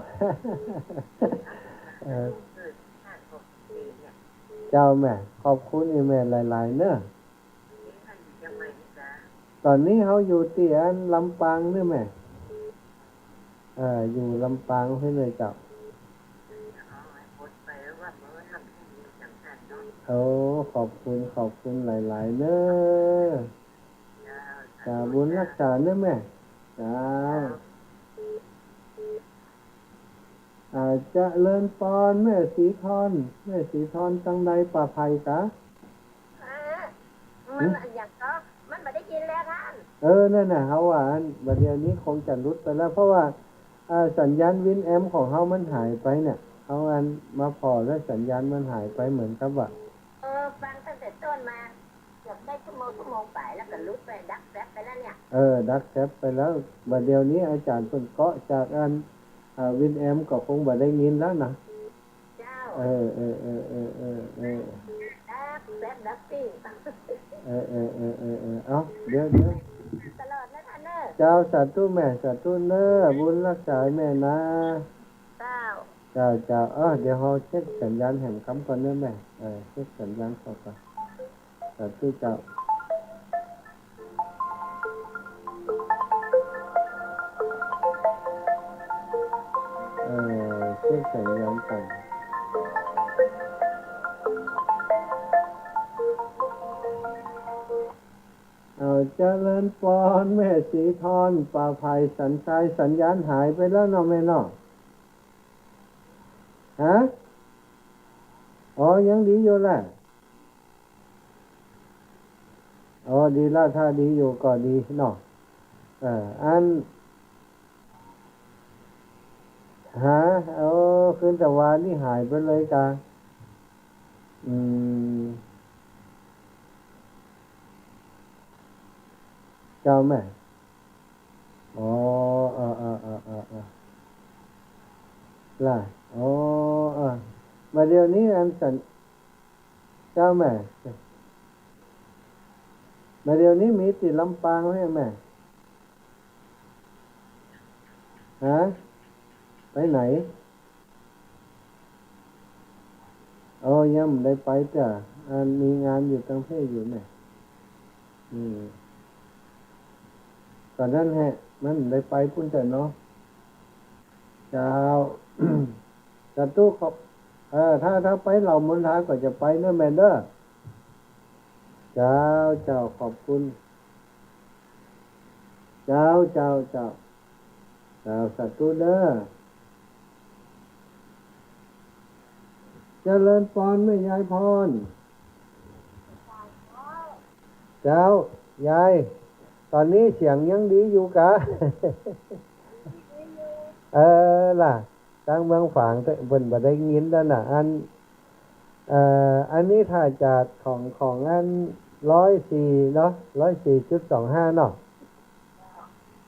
เออ เจ้าแม่ ขอบคุณอีแม่หลายๆ เน่อ ต๋อนนี้เฮาอยู่ตี้อันลำปางเน่อแม่ เออ อยู่ลำปางเพิ่นเลยเจ้า โอ้ ขอบคุณ ขอบคุณหลายๆ เน่อ จ้า บุญฮักษาเน่อแม่ จ้า อ่า เจริญปอนแม่สีทอน แม่สีทอนตังใดป่าไผ่กา เออ มัน หึ อะหยังก็ มันบ่ได้ยินแล้วท่าน เออ นั่นน่ะ เฮาว่าอัน บ่าเดี๋ยวนี้คงจะหลุดไปแล้ว เพราะว่า อ่า สัญญาณวินแอมของเฮามันหายไปเนี่ย เฮาอันมาผ่อแล้วสัญญาณมันหายไปเหมือนกับว่า เออ ฟังตั้งแต่ต้นมา เกือบได้ชั่วโมง ชั่วโมงปลายแล้วก็หลุดไป ดับแป๊บไปแล้วเนี่ย เออ ดับแป๊บไปแล้ว บ่าเดี๋ยวนี้อาจารย์เปิ้นเกาะจากอัน อ่า วินแอมก็คงบ่ได้ยินแล้วนะ เจ้า เออ เออ ดับแป๊บดับปิ้ง เออ เออ เออ เออ เออ เอ้า เดี๋ยว เดี๋ยว ตลอดนะท่านเน่อ เจ้า สาธุแม่ สาธุเน่อ บุญฮักษาแม่นะ เจ้า เจ้า เจ้า เออ เดี๋ยวเฮาเช็คสัญญาณแหมกำก่อนเน่อแม่ เออ เช็คสัญญาณก่อน สาธุเจ้า เออ เช็คสัญญาณก่อน เอา เจริญปอนแม่สีทอน ป่าไผ่สันทราย สัญญาณหายไปแล้วเนาะแม่เนาะ ฮะ อ๋อ ยังดีอยู่แหละ อ๋อ ดีแล้ว ถ้าดีอยู่ก็ดีเนาะ เออ อัน ฮะ โอ้ คืนตะวานี่หายไปเลยกา อืม เจ้าแม่ อ๋อ เออ เออ ล่ะ อ๋อ เออ บ่าเดี๋ยวนี้อันสัญ เจ้าแม่ บ่าเดี๋ยวนี้มีตี้ลำปางไหมแม่ เ ฮะ ไปไหน โอ้ ยังบ่ได้ไปจ้ะ อันมีงานอยู่ตังเพศอยู่เนี่ย อืม ก็นั่นแหละ มันบ่ได้ไปปู้นจ้ะเนาะ เจ้า สาธุ ขอบ เออ ถ้า ถ้าไปเหล่ามณฑาก็จะไปเนอะแม่เนอะ เจ้า เจ้า ขอบคุณ เจ้า เจ้า เจ้า เจ้า สาธุเนอะ เจริญปอนแม่ยายพร เจ้า ยาย ต๋อนนี้เสียงยังดีอยู่กา เออล่ะ ตางเมืองฝางเปิ้นบ่ได้ยินแล้วน่ะ อัน เอ่อ อันนี้ถ้าจากของ ของอันร้อยสี่เนาะ ร้อยสี่จุดสองห้าเนาะ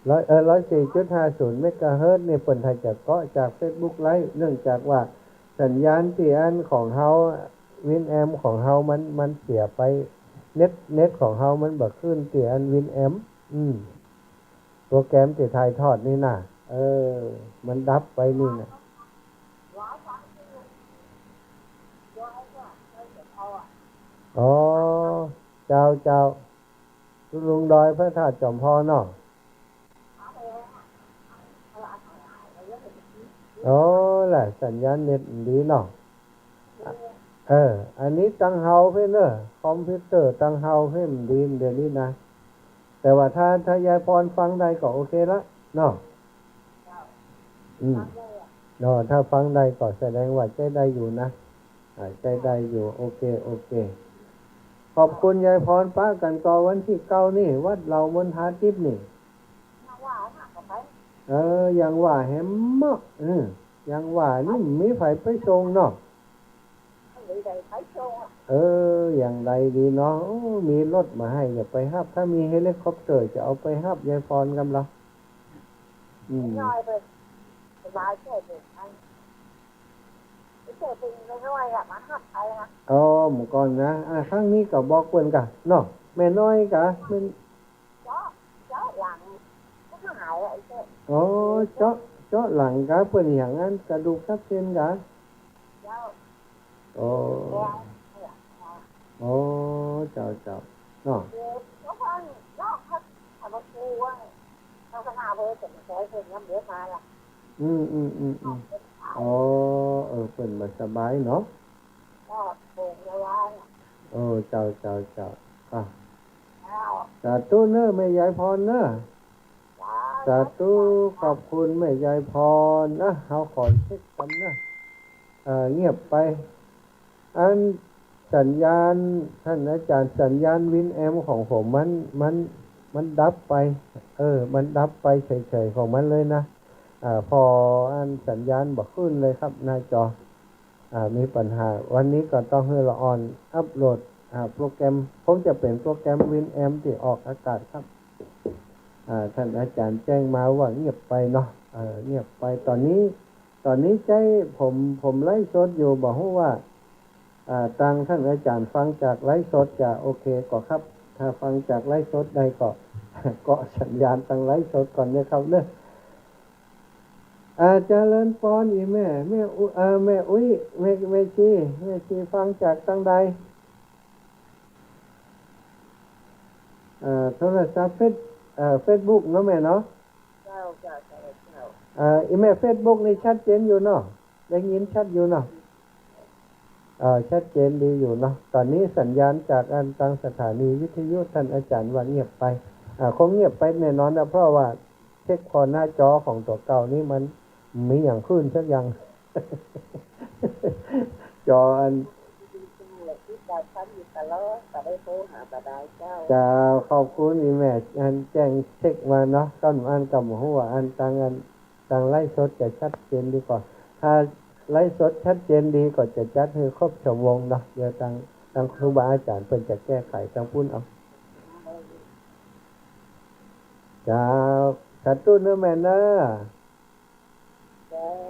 ร้อย เอ่อ ร้อยสี่จุดห้าศูนย์เมกะเฮิรตซ์นี่ เปิ้นถ้าจะเกาะจากเฟซบุ๊กไลฟ์ เนื่องจากว่าสัญญาณตี้อันของเฮา วินแอมของเฮามัน มันเสียไป เน็ต เน็ตของเฮามันบ่ขึ้นตี้อันวินแอม อืม โปรแกรมตี้ถ่ายทอดนี่น่ะ เออ มันดับไปนี่น่ะ อ๋อ เจ้า เจ้า ลุงดอยพระธาตุจอมพรเนาะ อ๋อ แหละ สัญญาณเน็ตดีเนาะ เออ อันนี้ตังเฮาเพ่นเนอะ คอมพิวเตอร์ตังเฮาเพ่นดีเดี๋ยวนี้นะ แต่ว่าถ้า ถ้ายายพรฟังได้ก็โอเคละเนาะ อืม เนาะ ถ้าฟังได้ก็แสดงว่าใจ๊ได้อยู่นะ อ่า ใจ๊ได้อยู่ โอเค โอเค ขอบคุณยายพร ปะกั๋นก่อวันตี้เก้านี่ วัดเหล่ามณฑาทิพย์นี่ เออ อย่างว่าแหมเนาะ เออ อย่างว่านี่มีใผไปส่งเนาะ เออ อย่างใดดีเนาะ โอ้ มีรถมาหื้อ จะไปฮับ ถ้ามีเฮลิคอปเตอร์จะเอาไปฮับยายพรกำละ อืม อ๋อ เมื่อก่อนนะ อ่ะ ครั้งนี้ก็บอกเปิ้นกะเนาะ แม่น้อยกะ แม่น เจาะ เจาะหลัง ก็หายอ่ะ ไอ้เจ้า อ๋อ เจาะ เจาะหลังกะ เปิ้นอย่างนั้น กระดูกทับเส้นกะ เจ้า อ๋อ แดง เนี่ย อ๋อ เจ้า เจ้า เนาะ เออ เจ้าพ่อนี่ เนาะ เขา เขามาปูว่า เขาก็มาเว้ย แต่มันใช้เพิ่นยังบ่มาล่ะ อืม อืม อืม อืม อ๋อ เออ เปิ้นบ่สบายเนาะ ก็โป่งยาวาเนี่ย โอ้ เจ้า เจ้า เจ้า อ่ะ เจ้า สาธุเนอะ แม่ยายพรเนอะ เจ้า สาธุ ขอบคุณแม่ยายพรนะ เฮาขอเช็คก่อนนะ เอ่อ เงียบไป อันสัญญาณ ต้านอาจ๋ารย์ สัญญาณวินแอมของผมมัน มัน มันดับไป เออ มันดับไปเฉยๆ ของมันเลยนะ อ่า ผ่ออันสัญญาณบ่ขึ้นเลยครับ หน้าจอ อ่า มีปัญหา วันนี้ก็ต้องหื้อละอ่อนอัปโหลด อ่า โปรแกรม คงจะเป๋นโปรแกรมวินแอมตี้ออกอากาศครับ อ่า ต้านอาจ๋ารย์แจ้งมาว่าเงียบไปเนาะ เออ เงียบไป ต๋อนนี้ ต๋อนนี้ใจ๊ผม ผมไลฟ์สดอยู่ บ่ฮู้ว่า อ่า ตางต้านอาจ๋ารย์ฟังจากไลฟ์สดจะโอเคก่อครับ ถ้าฟังจากไลฟ์สดได้ก็ เกาะสัญญาณตางไลฟ์สดก่อนนะครับเนอะ อ่า เจริญปอนอีแม่ แม่อุ อ่า แม่อุ๊ย แม่ แม่ชี แม่ชีฟังจากตางใด เอ่อ โทรศัพท์เฟซ เอ่อ เฟซบุ๊กเนาะแม่เนาะ เจ้า เจ้า เจ้า เจ้า เอ่อ อีแม่ เฟซบุ๊กนี่ชัดเจนอยู่เนาะ ได้ยินชัดอยู่เนาะ เอ่อ ชัดเจนดีอยู่เนาะ ต๋อนนี้สัญญาณจากอันตางสถานีวิทยุต้านอาจ๋ารย์ว่าเงียบไป อ่า คงเงียบไปแน่นอนนะ เพราะว่าเช็คผ่อหน้าจอของตั๋วเก่านี่มันมีอย่างขึ้นสักอย่าง จออัน เจ้า ขอบคุณอีแม่ อันแจ้งเช็คมาเนาะ ก้ำอันก็บ่ฮู้ว่าอันตางอัน ตางไลฟ์สดจะชัดเจนดีกว่า ถ้าไลฟ์สดชัดเจนดีก็จะจัดหื้อครบชั่วโมงเนาะ เดี๋ยวตาง ตางครูบาอาจ๋ารย์เปิ้นจะแก้ไขตางปู้นเอา เจ้า สาธุเนอะแม่เนอะ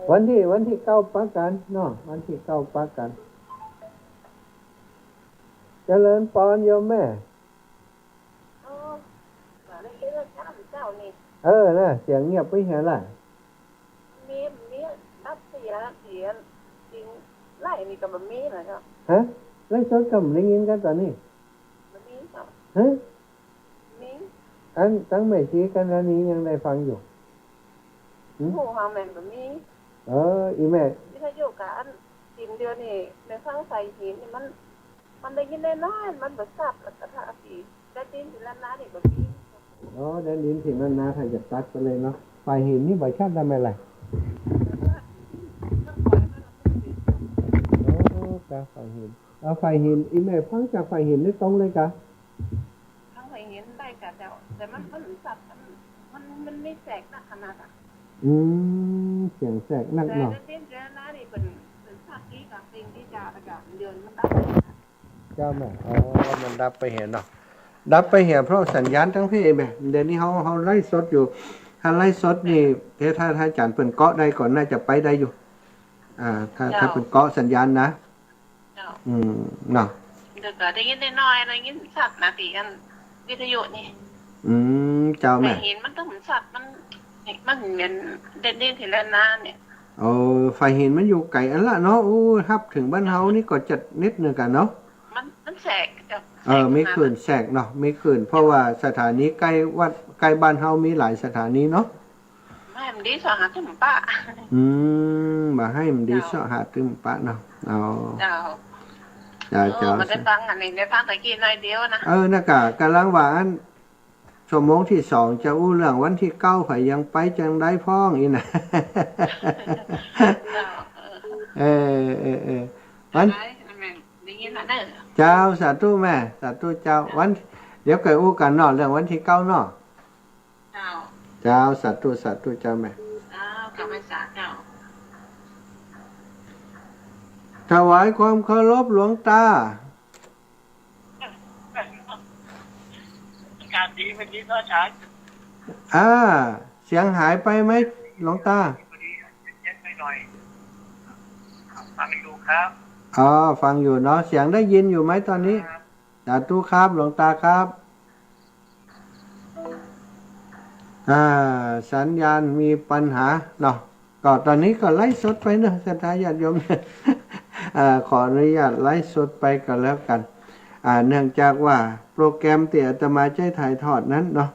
วันตี้ วันตี้เก้าปะกั๋นเนาะ วันตี้เก้าปะกั๋น เจริญปอนโยมแม่ เออ เออ น่ะ เสียงเงียบไปเหียล่ะ มี มี ดับเสีย เสีย จริง ไลฟ์นี่ก็บ่มีนะเจ้า ฮะ ไลฟ์สดก็บ่ได้ยินกันต๋อนนี้ บ่มีเจ้า ฮะ มี อันตังแม่ชีกัญญาณียังได้ฟังอยู่ หืม ฮู้ว่าแม่นบ่มี เออ อีแม่ วิทยุกับอัน กิ๋นเดี๋ยวนี้แม่ฟังไฟหินนี่มัน มันได้ยินน้อยๆ มันบ่ชัด แล้วก็ถ้าสิได้ยินทีละนานี่บ่มี อ๋อ ได้ยินทีละนา ถ้าจะตัดไปเลยเนาะ ไฟหินนี่บ่ชัดได้ไหมล่ะ โอ้ กาไฟหิน เอาไฟหิน อีแม่ฟังจากไฟหินนี่ตรงเลยกา ฟังไฟหินได้กาเจ้า แต่มัน มันชัด มัน มัน มันมีแทรกนักขนาดอะ อืม เสียงแทรกนักเนาะ แต่ได้ยินทีละนานี่เปิ้น เปิ้นชัดดีกา เสียงดีกา แล้วก็เดี๋ยวมันดับไปนะ เจ้าแม่ อ๋อ มันดับไปเหียเนาะ ดับไปเหียเพราะสัญญาณตังเพแม่ เดี๋ยวนี้เฮา เฮาไลฟ์สดอยู่ ถ้าไลฟ์สดนี่ เดี๋ยวถ้า ถ้าอาจ๋ารย์เปิ้นเกาะได้ก่อนน่าจะไปได้อยู่ อ่า ถ้า เจ้า ถ้าเปิ้นเกาะสัญญาณนะ เจ้า อืม เนาะ เดี๋ยวก็ได้ยินน้อยๆ ได้ยินชัดนะ ตี้อันวิทยุนี่ อืม เจ้าแม่ ไฟหินมันตึงชัด มัน มันเหมือนได้ยินทีละนาเนี่ย โอ้ ไฟหินมันอยู่ไก๋อันละเนาะ โอ้ ฮับเถิงบ้านเฮานี่ก็จะนิดนึงกาเนาะ มัน มันแทรกเจ้า เออ แทรก มีคลื่นแทรกเนาะ มีคลื่น เพราะว่าสถานีใก้วัด ใก้บ้านเฮามีหลายสถานีเนาะ บ่หื้อมันดีเสาะหาตึ้มปะ อืม บ่หื้อมันดีเสาะหาตึ้มปะเนาะ อ๋อ เจ้า เจ้า เออ เจ้า บ่ได้ฟังอันนี้ ได้ฟังตะกี้น้อยเดียวนะ เออ นั่นกา ก่ำลังว่าอัน ชั่วโมงตี้สองจะอู้เรื่องวันตี้เก้า ใผยังไปจังใดพ่องอี้นะ เจ้า เออ เออ เออ เออ วัน ได้ ได้ยินแล้วเด้อ เจ้า สาธุแม่ สาธุเจ้า วัน เดี๋ยวก่อยอู้กั๋นเนาะ เรื่องวันตี้เก้าเนาะ เจ้า เจ้า สาธุ สาธุเจ้าแม่ เจ้า กราบไหว้สาเจ้า ถวายความเคารพหลวงตา อากาศดีวันนี้เนาะอาจ๋ารย์ อ่า เสียงหายไปไหมหลวงตา พอดีเย็นๆ หน่อยๆ ฟังอยู่ครับ อ๋อ ฟังอยู่เนาะ เสียงได้ยินอยู่ไหมตอนนี้ ครับ สาธุครับ หลวงตาครับ อ่า สัญญาณมีปัญหาเนาะ ก็ตอนนี้ก็ไลฟ์สดไปเนาะ ศรัทธาญาติโยม อ่า ขออนุญาตไลฟ์สดไปก็แล้วกั๋น อ่า เนื่องจากว่าโปรแกรมตี้อาตมาใจ๊ถ่ายทอดนั้นเนาะ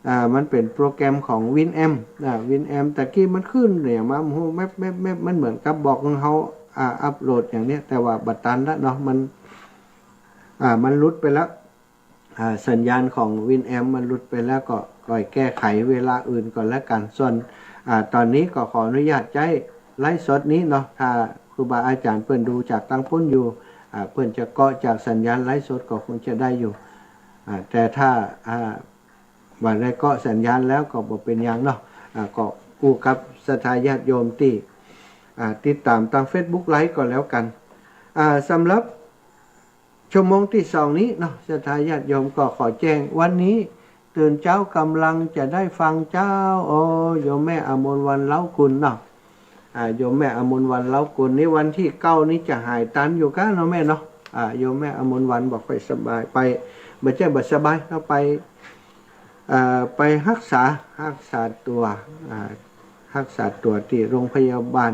อ่า มันเป๋นโปรแกรมของ วินแอม อ่า วินแอม ตะกี้มันขึ้นเนี่ยมา โอ้โห แมป แมป แมป มันเหมือนกับบอกของเฮา อ่า อัปโหลดอย่างเนี้ย แต่ว่าบ่ตันละเนาะ มัน อ่า มันหลุดไปแล้ว อ่า สัญญาณของ วินแอม มันหลุดไปแล้ว ก็ค่อยแก้ไขเวลาอื่นก่อนแล้วกั๋น ส่วน อ่า ตอนนี้ก็ขออนุญาตใจ๊ไลฟ์สดนี้เนาะ ถ้าครูบาอาจ๋ารย์เปิ้นดูจากตังปู๊นอยู่ อ่า เปิ้นจะเกาะจากสัญญาณไลฟ์สดก็คงจะได้อยู่ อ่า แต่ถ้า อ่า บ่ได้เกาะสัญญาณแล้วก็บ่เป๋นหยังเนาะ อ่า ก็อู้กับศรัทธาญาติโยมตี้ อ่า ติดต๋ามตางเฟซบุ๊กไลฟ์ก็แล้วกั๋น อ่า สำหรับ ชั่วโมงตี้สองนี้เนาะ ศรัทธาญาติโยมก็ขอแจ้ง วันนี้ตื่นเจ๊ากำลังจะได้ฟังเจ้า โอ้ โยมแม่อมรวรรณ เล้ากุลเนาะ อ่า โยมแม่อมรวรรณ เล้ากุล นี่วันตี้เก้านี้จะหายตันอยู่ก้าเนาะแม่เนาะ อ่า โยมแม่อมรวรรณบ่ค่อยสบาย ไป บ่ใจ้บ่สบาย เฮาไป เอ่อ ไปฮักษา ฮักษาตั๋ว อ่า ฮักษาตั๋วตี้โรงพยาบาล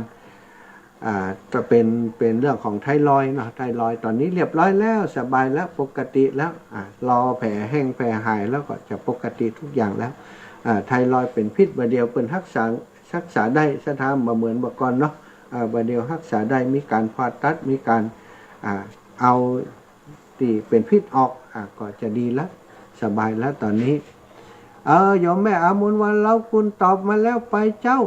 อ่า จะเป๋น เป๋นเรื่องของไทรอยด์เนาะ ไทรอยด์ต๋อนนี้เรียบร้อยแล้ว สบายแล้ว ปกติแล้ว อ่า รอแผลแห้งแผลหายแล้วก็จะปกติทุกอย่างแล้ว อ่า ไทรอยด์เป๋นพิษ บ่าเดี่ยวเปิ้นฮักษา ฮักษาได้ ศรัทธา บ่เหมือนบ่าก่อนเนาะ อ่า บ่าเดี่ยวฮักษาได้ มีก๋านผ่าตัด มีก๋าน อ่า เอาตี้เป๋นพิษออก อ่า ก็จะดีละ สบายละต๋อนนี้ เออ โยมแม่อมรวรรณ เล้ากุล ตอบมาแล้ว ไปเจ้า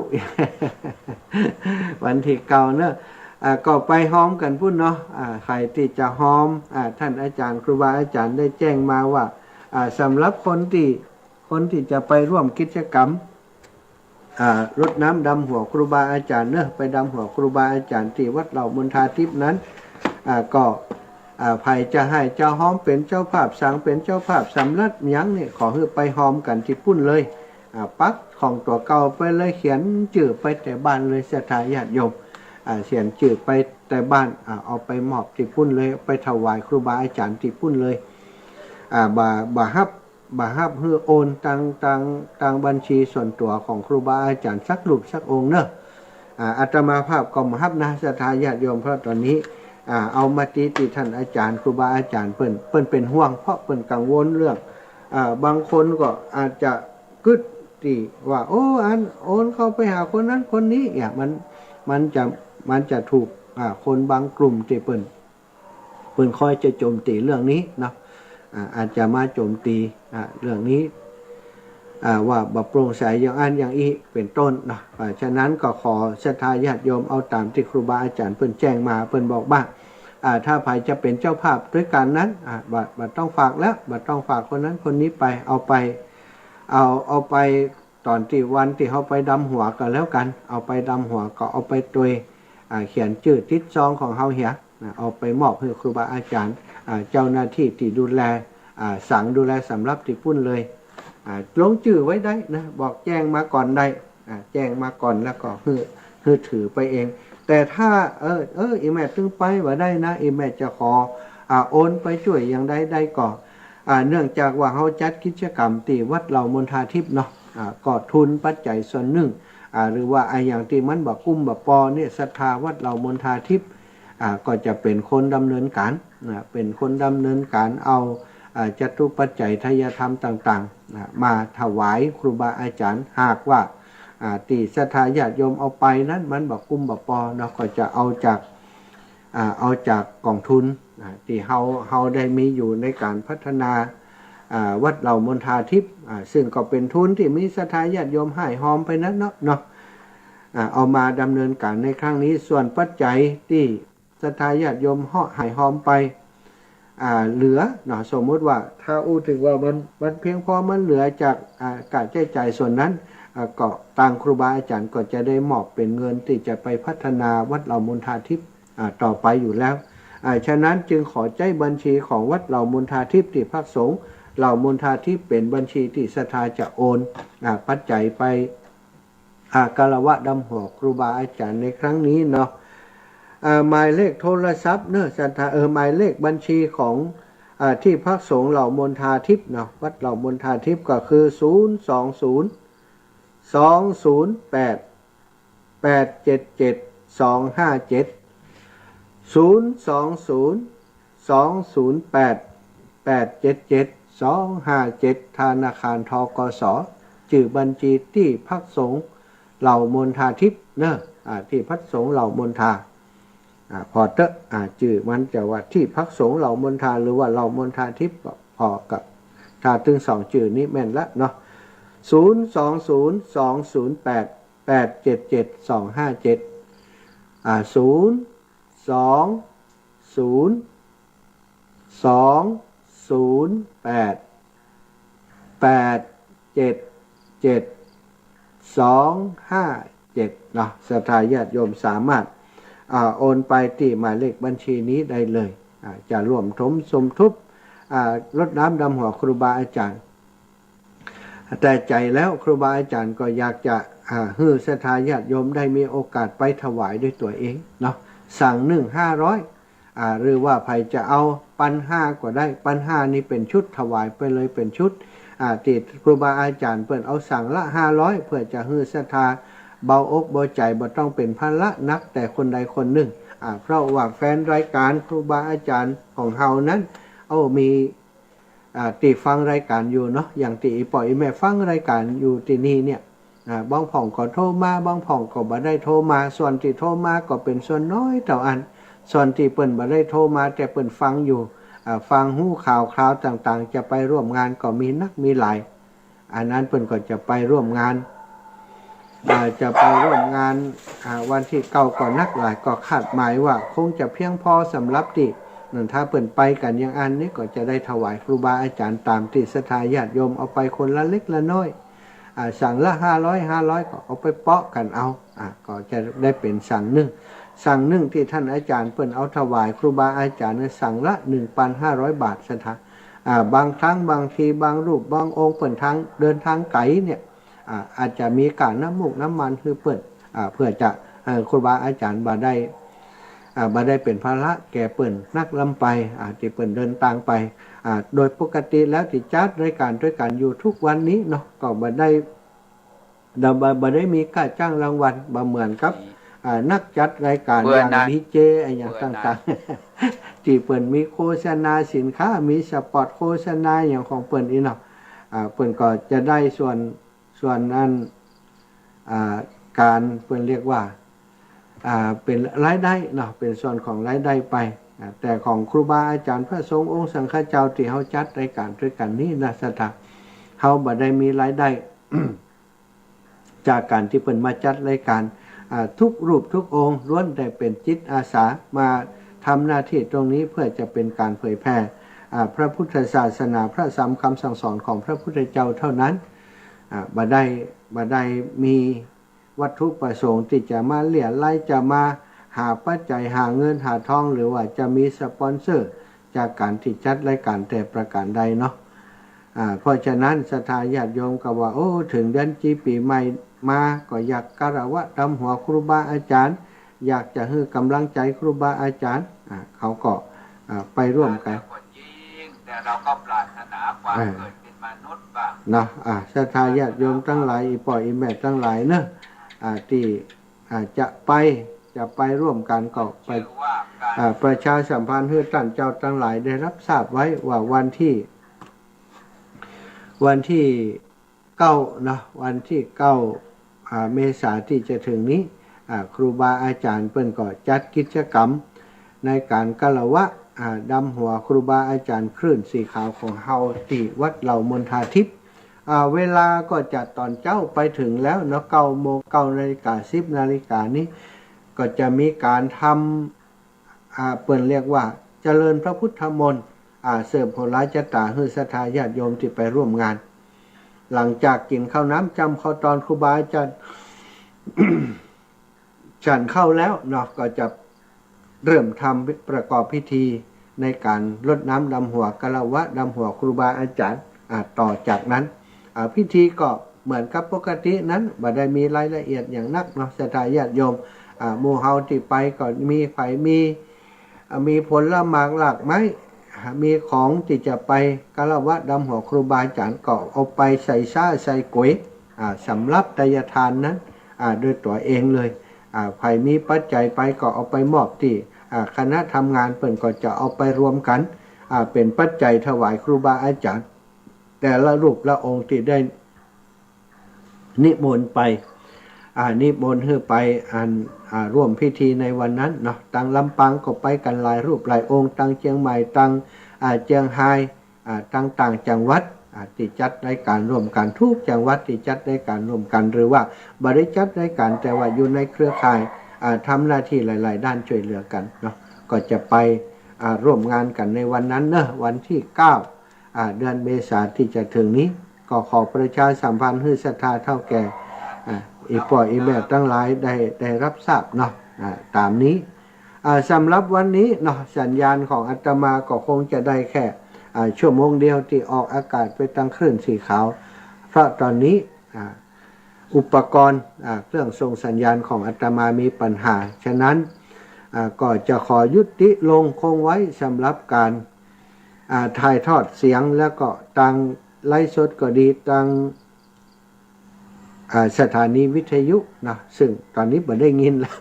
วันตี้เก้าเนาะ อ่า ก็ไปฮอมกั๋นปู๊นเนาะ อ่า ใผตี้จะฮอม อ่า ต้านอาจ๋ารย์ ครูบาอาจ๋ารย์ได้แจ้งมาว่า อ่า สำหรับคนตี้ คนตี้จะไปร่วมกิจกรรม อ่า รดน้ำดำหัวครูบาอาจ๋ารย์เนาะ ไปดำหัวครูบาอาจ๋ารย์ตี้วัดเหล่ามณฑาทิพย์นั้น อ่า ก็ อ่า ใผจะหื้อเจ้าฮอมเป๋นเจ้าภาพ สังเป๋นเจ้าภาพ สำรับหยังนี่ ขอหื้อไปฮอมกั๋นตี้ปู๊นเลย อ่า ปักของตั๋วเก่าไปเลย เขียนจื้อไปแต่บ้านเลย ศรัทธาญาติโยม อ่า เขียนจื้อไปแต่บ้าน อ่า เอาไปมอบตี้ปู๊นเลย ไปถวายครูบาอาจ๋ารย์ตี้ปู๊นเลย อ่า บ่ บ่ฮับ บ่ฮับหื้อโอนตาง ตาง ตางบัญชีส่วนตั๋วของครูบาอาจ๋ารย์สักรูปสักองค์เนาะ อ่า อาตมาภาพก็บ่ฮับนะ ศรัทธาญาติโยม เพราะต๋อนนี้ อ่า เอามาติ ติต้านอาจ๋ารย์ ครูบาอาจ๋ารย์เปิ้น เปิ้นเป๋นห่วง เพราะเปิ้นกังวลเรื่อง อ่า บางคนก็อาจจะกึ๊ดตี้ว่า โอ้ อันโอนเข้าไปหาคนนั้นคนนี้ เนี่ย มัน มันจะ มันจะถูก อ่า คนบางกลุ่มตี้เปิ้น เปิ้นคอยจะโจมตีเรื่องนี้เนาะ อ่า อาจจะมาโจมตี อ่า เรื่องนี้ อ่า ว่าบ่โปร่งใสอย่างอั้นอย่างอี้ เป๋นต้นเนาะ อ่า ฉะนั้นก็ขอศรัทธาญาติโยมเอาต๋ามตี้ครูบาอาจ๋ารย์เปิ้นแจ้งมา เปิ้นบอกว่า อ่า ถ้าใผจะเป๋นเจ้าภาพตวยกั๋นนั้น อ่า บ่ บ่ต้องฝากแล้ว บ่ต้องฝากคนนั้นคนนี้ไป เอาไป เอา เอาไป ต๋อนตี้วันตี้เฮาไปดำหัวก็แล้วกั๋น เอาไปดำหัวก็เอาไปตวย อ่า เขียนจื้อติดซองของเฮาเหีย นะ เอาไปมอบหื้อครูบาอาจ๋ารย์ อ่า เจ้าหน้าตี้ตี้ดูแล อ่า สังดูแลสำรับตี้ปุ้นเลย อ่า ลงจื้อไว้ได้นะ บอกแจ้งมาก่อนได้ อ่า แจ้งมาก่อนแล้วก็หื้อ หื้อถือไปเอง แต่ถ้า เออ เออ อี่แม่ตึงไปบ่ได้นะ อี่แม่จะขอ อ่า โอนไปจ้วยอย่างใดได้ก็ อ่า เนื่องจากว่าเฮาจัดกิจกรรมตี้วัดเหล่ามณฑาทิพย์เนาะ อ่า ก็ทุนปัจจัยส่วนนึ่ง อ่า หรือว่าอะหยังตี้มันบ่กุ้มบ่ปอเนี่ย ศรัทธาวัดเหล่ามณฑาทิพย์ อ่า ก็จะเป๋นคนดำเนินก๋าน นะ เป๋นคนดำเนินก๋านเอา อ่า จตุปัจจัยทายธรรมต่างๆ นะ มาถวายครูบาอาจ๋ารย์ หากว่า อ่า ตี้ศรัทธาญาติโยมเอาไปนั้นมันบ่กุ้มบ่ปอเนาะ ก็จะเอาจาก อ่า เอาจากก๋องทุน อ่า ตี้เฮา เฮาได้มีอยู่ในก๋านพัฒนา อ่า วัดเหล่ามณฑาทิพย์ อ่า ซึ่งก็เป๋นทุนตี้มีศรัทธาญาติโยมฮ่ายฮอมไปนั้นเนาะ เนาะ อ่า เอามาดำเนินก๋านในครั้งนี้ ส่วนปัจจัยตี้ศรัทธาญาติโยมฮ่ายฮอมไป อ่า เหลือเนาะ สมมุติว่าถ้าอู้ถึงว่ามัน มันเพียงพอ มันเหลือจาก อ่า ก๋าใจ๊จ่ายส่วนนั้น อ่า ก็ตางครูบาอาจ๋ารย์ก็จะได้มอบเป๋นเงินตี้จะไปพัฒนาวัดเหล่ามณฑาทิพย์ อ่า ต่อไปอยู่แล้ว อ่า ฉะนั้นจึงขอใจ๊บัญชีของวัดเหล่ามณฑาทิพย์ตี้พักสงฆ์เหล่ามณฑาทิพย์เป๋นบัญชีตี้ศรัทธาจะโอน อ่า ปัจจัยไป อ่า คารวะดำหัวครูบาอาจ๋ารย์ในครั้งนี้เนาะ อ่า หมายเลขโทรศัพท์เนาะ ศรัทธา เออ หมายเลขบัญชีของ อ่า ตี้พักสงฆ์เหล่ามณฑาทิพย์เนาะ วัดเหล่ามณฑาทิพย์ก็คือ ศูนย์สองศูนย์ สองศูนย์แปด แปดเจ็ดเจ็ด สองห้าเจ็ด ศูนย์สองศูนย์ สองศูนย์แปด แปดเจ็ดเจ็ด สองห้าเจ็ด ธนาคาร ธ.ก.ส. จื้อบัญชีตี้พักสงฆ์เหล่ามณฑาทิพย์เนาะ อ่า ตี้พักสงฆ์เหล่ามณฑา อ่า ผ่อเต๊อะ อ่า จื้อมันจะว่าตี้พักสงฆ์เหล่ามณฑา หรือว่าเหล่ามณฑาทิพย์ก็ผ่อเต๊อะ ถ้าตึงสองจื้อนี้แม่นละเนาะ ศูนย์สองศูนย์ สองศูนย์แปด แปดเจ็ดเจ็ด สองห้าเจ็ด อ่า ศูนย์สองศูนย์ สองศูนย์แปด แปดเจ็ดเจ็ด สองห้าเจ็ด เนาะ ศรัทธาญาติโยมสามารถ อ่า โอนไปตี้หมายเลขบัญชีนี้ได้เลย อ่า จะร่วมถมสมทบ อ่า รดน้ำดำหัวครูบาอาจ๋ารย์ แต่ใจ๋แล้วครูบาอาจ๋ารย์ก็อยากจะ อ่า หื้อศรัทธาญาติโยมได้มีโอกาสไปถวายด้วยตั๋วเองเนาะ สั่งนึ่งห้าร้อย อ่า หรือว่าใผจะเอาปันห้าก็ได้ ปันห้านี่เป๋นชุด ถวายไปเลยเป๋นชุด อ่า ตี้ครูบาอาจ๋ารย์เปิ้นเอาสั่งละห้าร้อย เพื่อจะหื้อศรัทธาเบาอกเบาใจ๋ บ่ต้องเป๋นภาระหนักแต่คนใดคนนึ่ง อ่า เพราะว่าแฟนรายก๋านครูบาอาจ๋ารย์ของเฮานั้น โอ้ มี อ่า ตี้ฟังรายก๋านอยู่เนาะ อย่างตี้อี่ป้ออี่แม่ฟังรายก๋านอยู่ตี้นี่เนี่ย อ่า บางพ่องก็โทรมา บางพ่องก็บ่ได้โทรมา ส่วนตี้โทรมาก็เป๋นส่วนน้อยเต้าอั้น ส่วนตี้เปิ้นบ่ได้โทรมาแต่เปิ้นฟังอยู่ อ่า ฟังฮู้ข่าวคราวต่างๆ จะไปร่วมงานก็มีนักมีหลาย อันนั้นเปิ้นก็จะไปร่วมงาน อ่า จะไปร่วมงาน อ่า วันตี้เก้าก็นักหลาย ก็คาดหมายว่าคงจะเพียงพอสำหรับตี้ นั่น ถ้าเปิ้นไปกั๋นอย่างอั้นนี่ก็จะได้ถวายครูบาอาจ๋ารย์ต๋ามตี้ศรัทธาญาติโยมเอาไปคนละเล็กละน้อย อ่า สั่งละห้าร้อย ห้าร้อย ก็เอาไปเปาะกั๋นเอา อ่า ก็จะได้เป๋นสั่งนึ่ง สั่งนึ่งตี้ต้านอาจ๋ารย์เปิ้นเอาถวายครูบาอาจ๋ารย์นั้นสั่งละหนึ่งปันห้าร้อยบาท ศรัทธา อ่า บางครั้งบางทีบางรูปบางองค์เปิ้นทาง เดินทางไก๋เนี่ย อ่า อาจจะมีก๋าน้ำมูกน้ำมันหื้อเปิ้น อ่า เพื่อจะ เอ่อ ครูบาอาจ๋ารย์บ่ได้ อ่า บ่ได้เป๋นภาระแก่เปิ้นนักล้ำไป อ่า ตี้เปิ้นเดินตางไป อ่า โดยปกติแล้วตี้จัดรายก๋านตวยกั๋นอยู่ทุกวันนี้เนาะ ก็บ่ได้ บ่ บ่ได้มีค่าจ้างรางวัล บ่เหมือนกับ อ่า นักจัดรายการ เปื้อน อย่าง นะ ดีเจ อะหยัง เปื้อน นะ ต่างๆ ตี้เปิ้นมีโฆษณาสินค้า มีสปอตโฆษณาหยังของเปิ้นอี้เนาะ อ่า เปิ้นก็จะได้ส่วน ส่วนอัน อ่า ก๋านเปิ้นเรียกว่า อ่า เป๋นรายได้เนาะ เป๋นส่วนของรายได้ไป อ่า แต่ของครูบาอาจ๋ารย์พระสงฆ์องค์สังฆเจ้าตี้เฮาจัดรายก๋านตวยกั๋นนี้นะ ศรัทธา เฮาบ่ได้มีรายได้ จากก๋านตี้เปิ้นมาจัดรายก๋าน อ่า ทุกรูปทุกองค์ล้วนแต่เป๋นจิตอาสามาทำหน้าตี้ตรงนี้เพื่อจะเป๋นก๋านเผยแผ่ อ่า พระพุทธศาสนา พระธรรมคำสั่งสอนของพระพุทธเจ้าเท่านั้น อ่า บ่ได้ บ่ได้มีวัตถุประสงค์ตี้จะมาเลี้ยไล่ จะมาหาปัจจัย หาเงินหาทอง หรือว่าจะมีสปอนเซอร์จากก๋านตี้จัดรายก๋านแต่ประก๋านใดเนาะ อ่า เพราะฉะนั้นศรัทธาญาติโยมก็ว่า โอ้ เถิงเดือนจี๋ปี๋ใหม่มา ก็อยากคารวะดำหัวครูบาอาจ๋ารย์ อยากจะหื้อก๋ำลังใจ๋ครูบาอาจ๋ารย์ อ่า เขาก็ อ่า ไปร่วมกั๋น แต่เราก็ปรารถนาความ อ่า เกิดเป็นมนุษย์บ้าง เนาะ อ่า ศรัทธาญาติโยมตังหลาย อี่ป้ออี่แม่ตังหลายเนาะ อ่า ตี้ อ่า จะไป จะไปร่วมกั๋นก็ไป อ่า ประชาสัมพันธ์หื้อต้านเจ้าตังหลายได้ฮับทราบไว้ว่าวันตี้ วันตี้เก้าเนาะ วันตี้เก้า อ่า เมษาตี้จะเถิงนี้ อ่า ครูบาอาจ๋ารย์เปิ้นก็จัดกิจกรรมในก๋านคารวะ อ่า ดำหัวครูบาอาจ๋ารย์คลื่นสีขาวของเฮาตี้วัดเหล่ามณฑาทิพย์ อ่า เวลาก็จะต๋อนเจ๊าไปเถิงแล้วเนาะ เก้าโมง เก้านาฬิกา สิบนาฬิกานี้ ก็จะมีก๋านทำ อ่า เปิ้นเรียกว่าเจริญพระพุทธมนต์ อ่า เสริมโหราจะต๋าหื้อศรัทธาญาติโยมตี้ไปร่วมงาน หลังจากกิ๋นข้าวน้ำจ๋ำข้าวตอนครูบาอาจ๋ารย์ ฉันข้าวแล้วเนาะ ก็จะเริ่มทำประกอบพิธีในก๋านรดน้ำดำหัว คารวะดำหัวครูบาอาจ๋ารย์ อ่า ต่อจากนั้น อ่า พิธีก็เหมือนกับปกตินั้น บ่ได้มีรายละเอียดอย่างนักเนาะ ศรัทธาญาติโยม อ่า หมู่เฮาตี้ไปก็มี ใผมี อ่า มีผลหมากหลากไม้ มีของตี้จะไปคารวะดำหัวครูบาอาจ๋ารย์ ก็เอาไปใส่ซ้าใส่ก๋วย อ่า สำรับไตยทานนั้น อ่า โดยตั๋วเองเลย อ่า ใผมีปัจจัยไปก็เอาไปมอบตี้ อ่า คณะทำงานเปิ้นก็จะเอาไปรวมกั๋น อ่า เป๋นปัจจัยถวายครูบาอาจ๋ารย์ แต่ละรูปละองค์ตี้ได้นิมนต์ไป อ่า นิมนต์หื้อไปอัน อ่า ร่วมพิธีในวันนั้นเนาะ ตางลำปางก็ไปกั๋นหลายรูปหลายองค์ ตางเจียงใหม่ ตาง อ่า เจียงฮาย อ่า ตางต่างจังหวัด อ่า ตี้จัดรายก๋านร่วมกั๋น ทุกจังหวัดตี้จัดรายก๋านร่วมกั๋น หรือว่าบ่ได้จัดรายก๋าน แต่ว่าอยู่ในเครือข่าย อ่า ทำหน้าตี้หลายๆ ด้านช่วยเหลือกั๋นเนาะ ก็จะไป อ่า ร่วมงานกั๋นในวันนั้นเนาะ วันตี้เก้า อ่า เดือนเมษาตี้จะเถิงนี้ ก็ขอประชาสัมพันธ์หื้อศรัทธาเฒ่าแก่ อ่า อี่ป้ออี่แม่ตังหลายได้ ได้ฮับทราบเนาะ อ่า ต๋ามนี้ อ่า สำหรับวันนี้เนาะ สัญญาณของอาตมาก็คงจะได้แค่ อ่า ชั่วโมงเดียวตี้ออกอากาศไปตางคลื่นสีขาว เพราะต๋อนนี้ อ่า อุปกรณ์ อ่า เครื่องส่งสัญญาณของอาตมามีปัญหา ฉะนั้น อ่า ก็จะขอยุติลงคงไว้สำหรับก๋าน อ่า ถ่ายทอดเสียง แล้วก็ตางไลฟ์สดก็ดี ตาง อ่า สถานีวิทยุนะ ซึ่งต๋อนนี้บ่ได้ยินแล้ว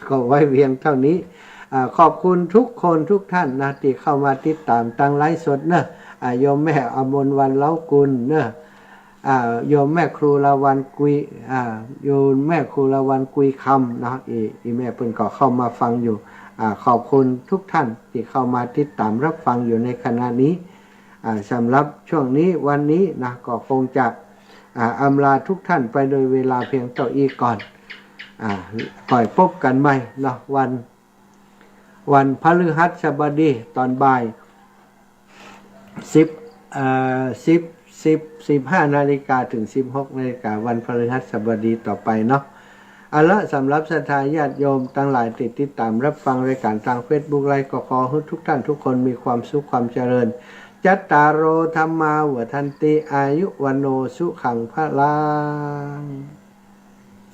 ก็ไว้เพียงเต้านี้ อ่า ขอบคุณทุกคนทุกต้านนะ ตี้เข้ามาติดต๋ามตางไลฟ์สดเนาะ อ่า โยมแม่อมรวรรณ เล้ากุลเนาะ อ่า โยมแม่ครูละวัน กุย อ่า โยมแม่ครูละวัน กุยคำเนาะ อี่ อี่แม่เปิ้นก็เข้ามาฟังอยู่ อ่า ขอบคุณทุกต้านตี้เข้ามาติดต๋ามฮับฟังอยู่ในขณะนี้ อ่า สำหรับช่วงนี้วันนี้นะ ก็คงจะ อ่า อำลาทุกต้านไปโดยเวลาเพียงเต้าอี้ก่อน อ่า ก่อยปบกั๋นใหม่เนาะ วัน วันพฤหัสบดีต๋อนบ่าย สิบ เอ่อ สิบ สิบ สิบห้านาฬิกาเถิงสิบหกนาฬิกา วันพฤหัสบดีต่อไปเนาะ เอาละ สำหรับศรัทธาญาติโยมตังหลายตี้ติดต๋ามฮับฟังรายก๋านตางเฟซบุ๊กไลฟ์ ก็ขอหื้อทุกต้านทุกคนมีความสุขความเจริญ จัตตาโร ธัมมา วัฑฒันติ อายุ วัณโณ สุขัง พลัง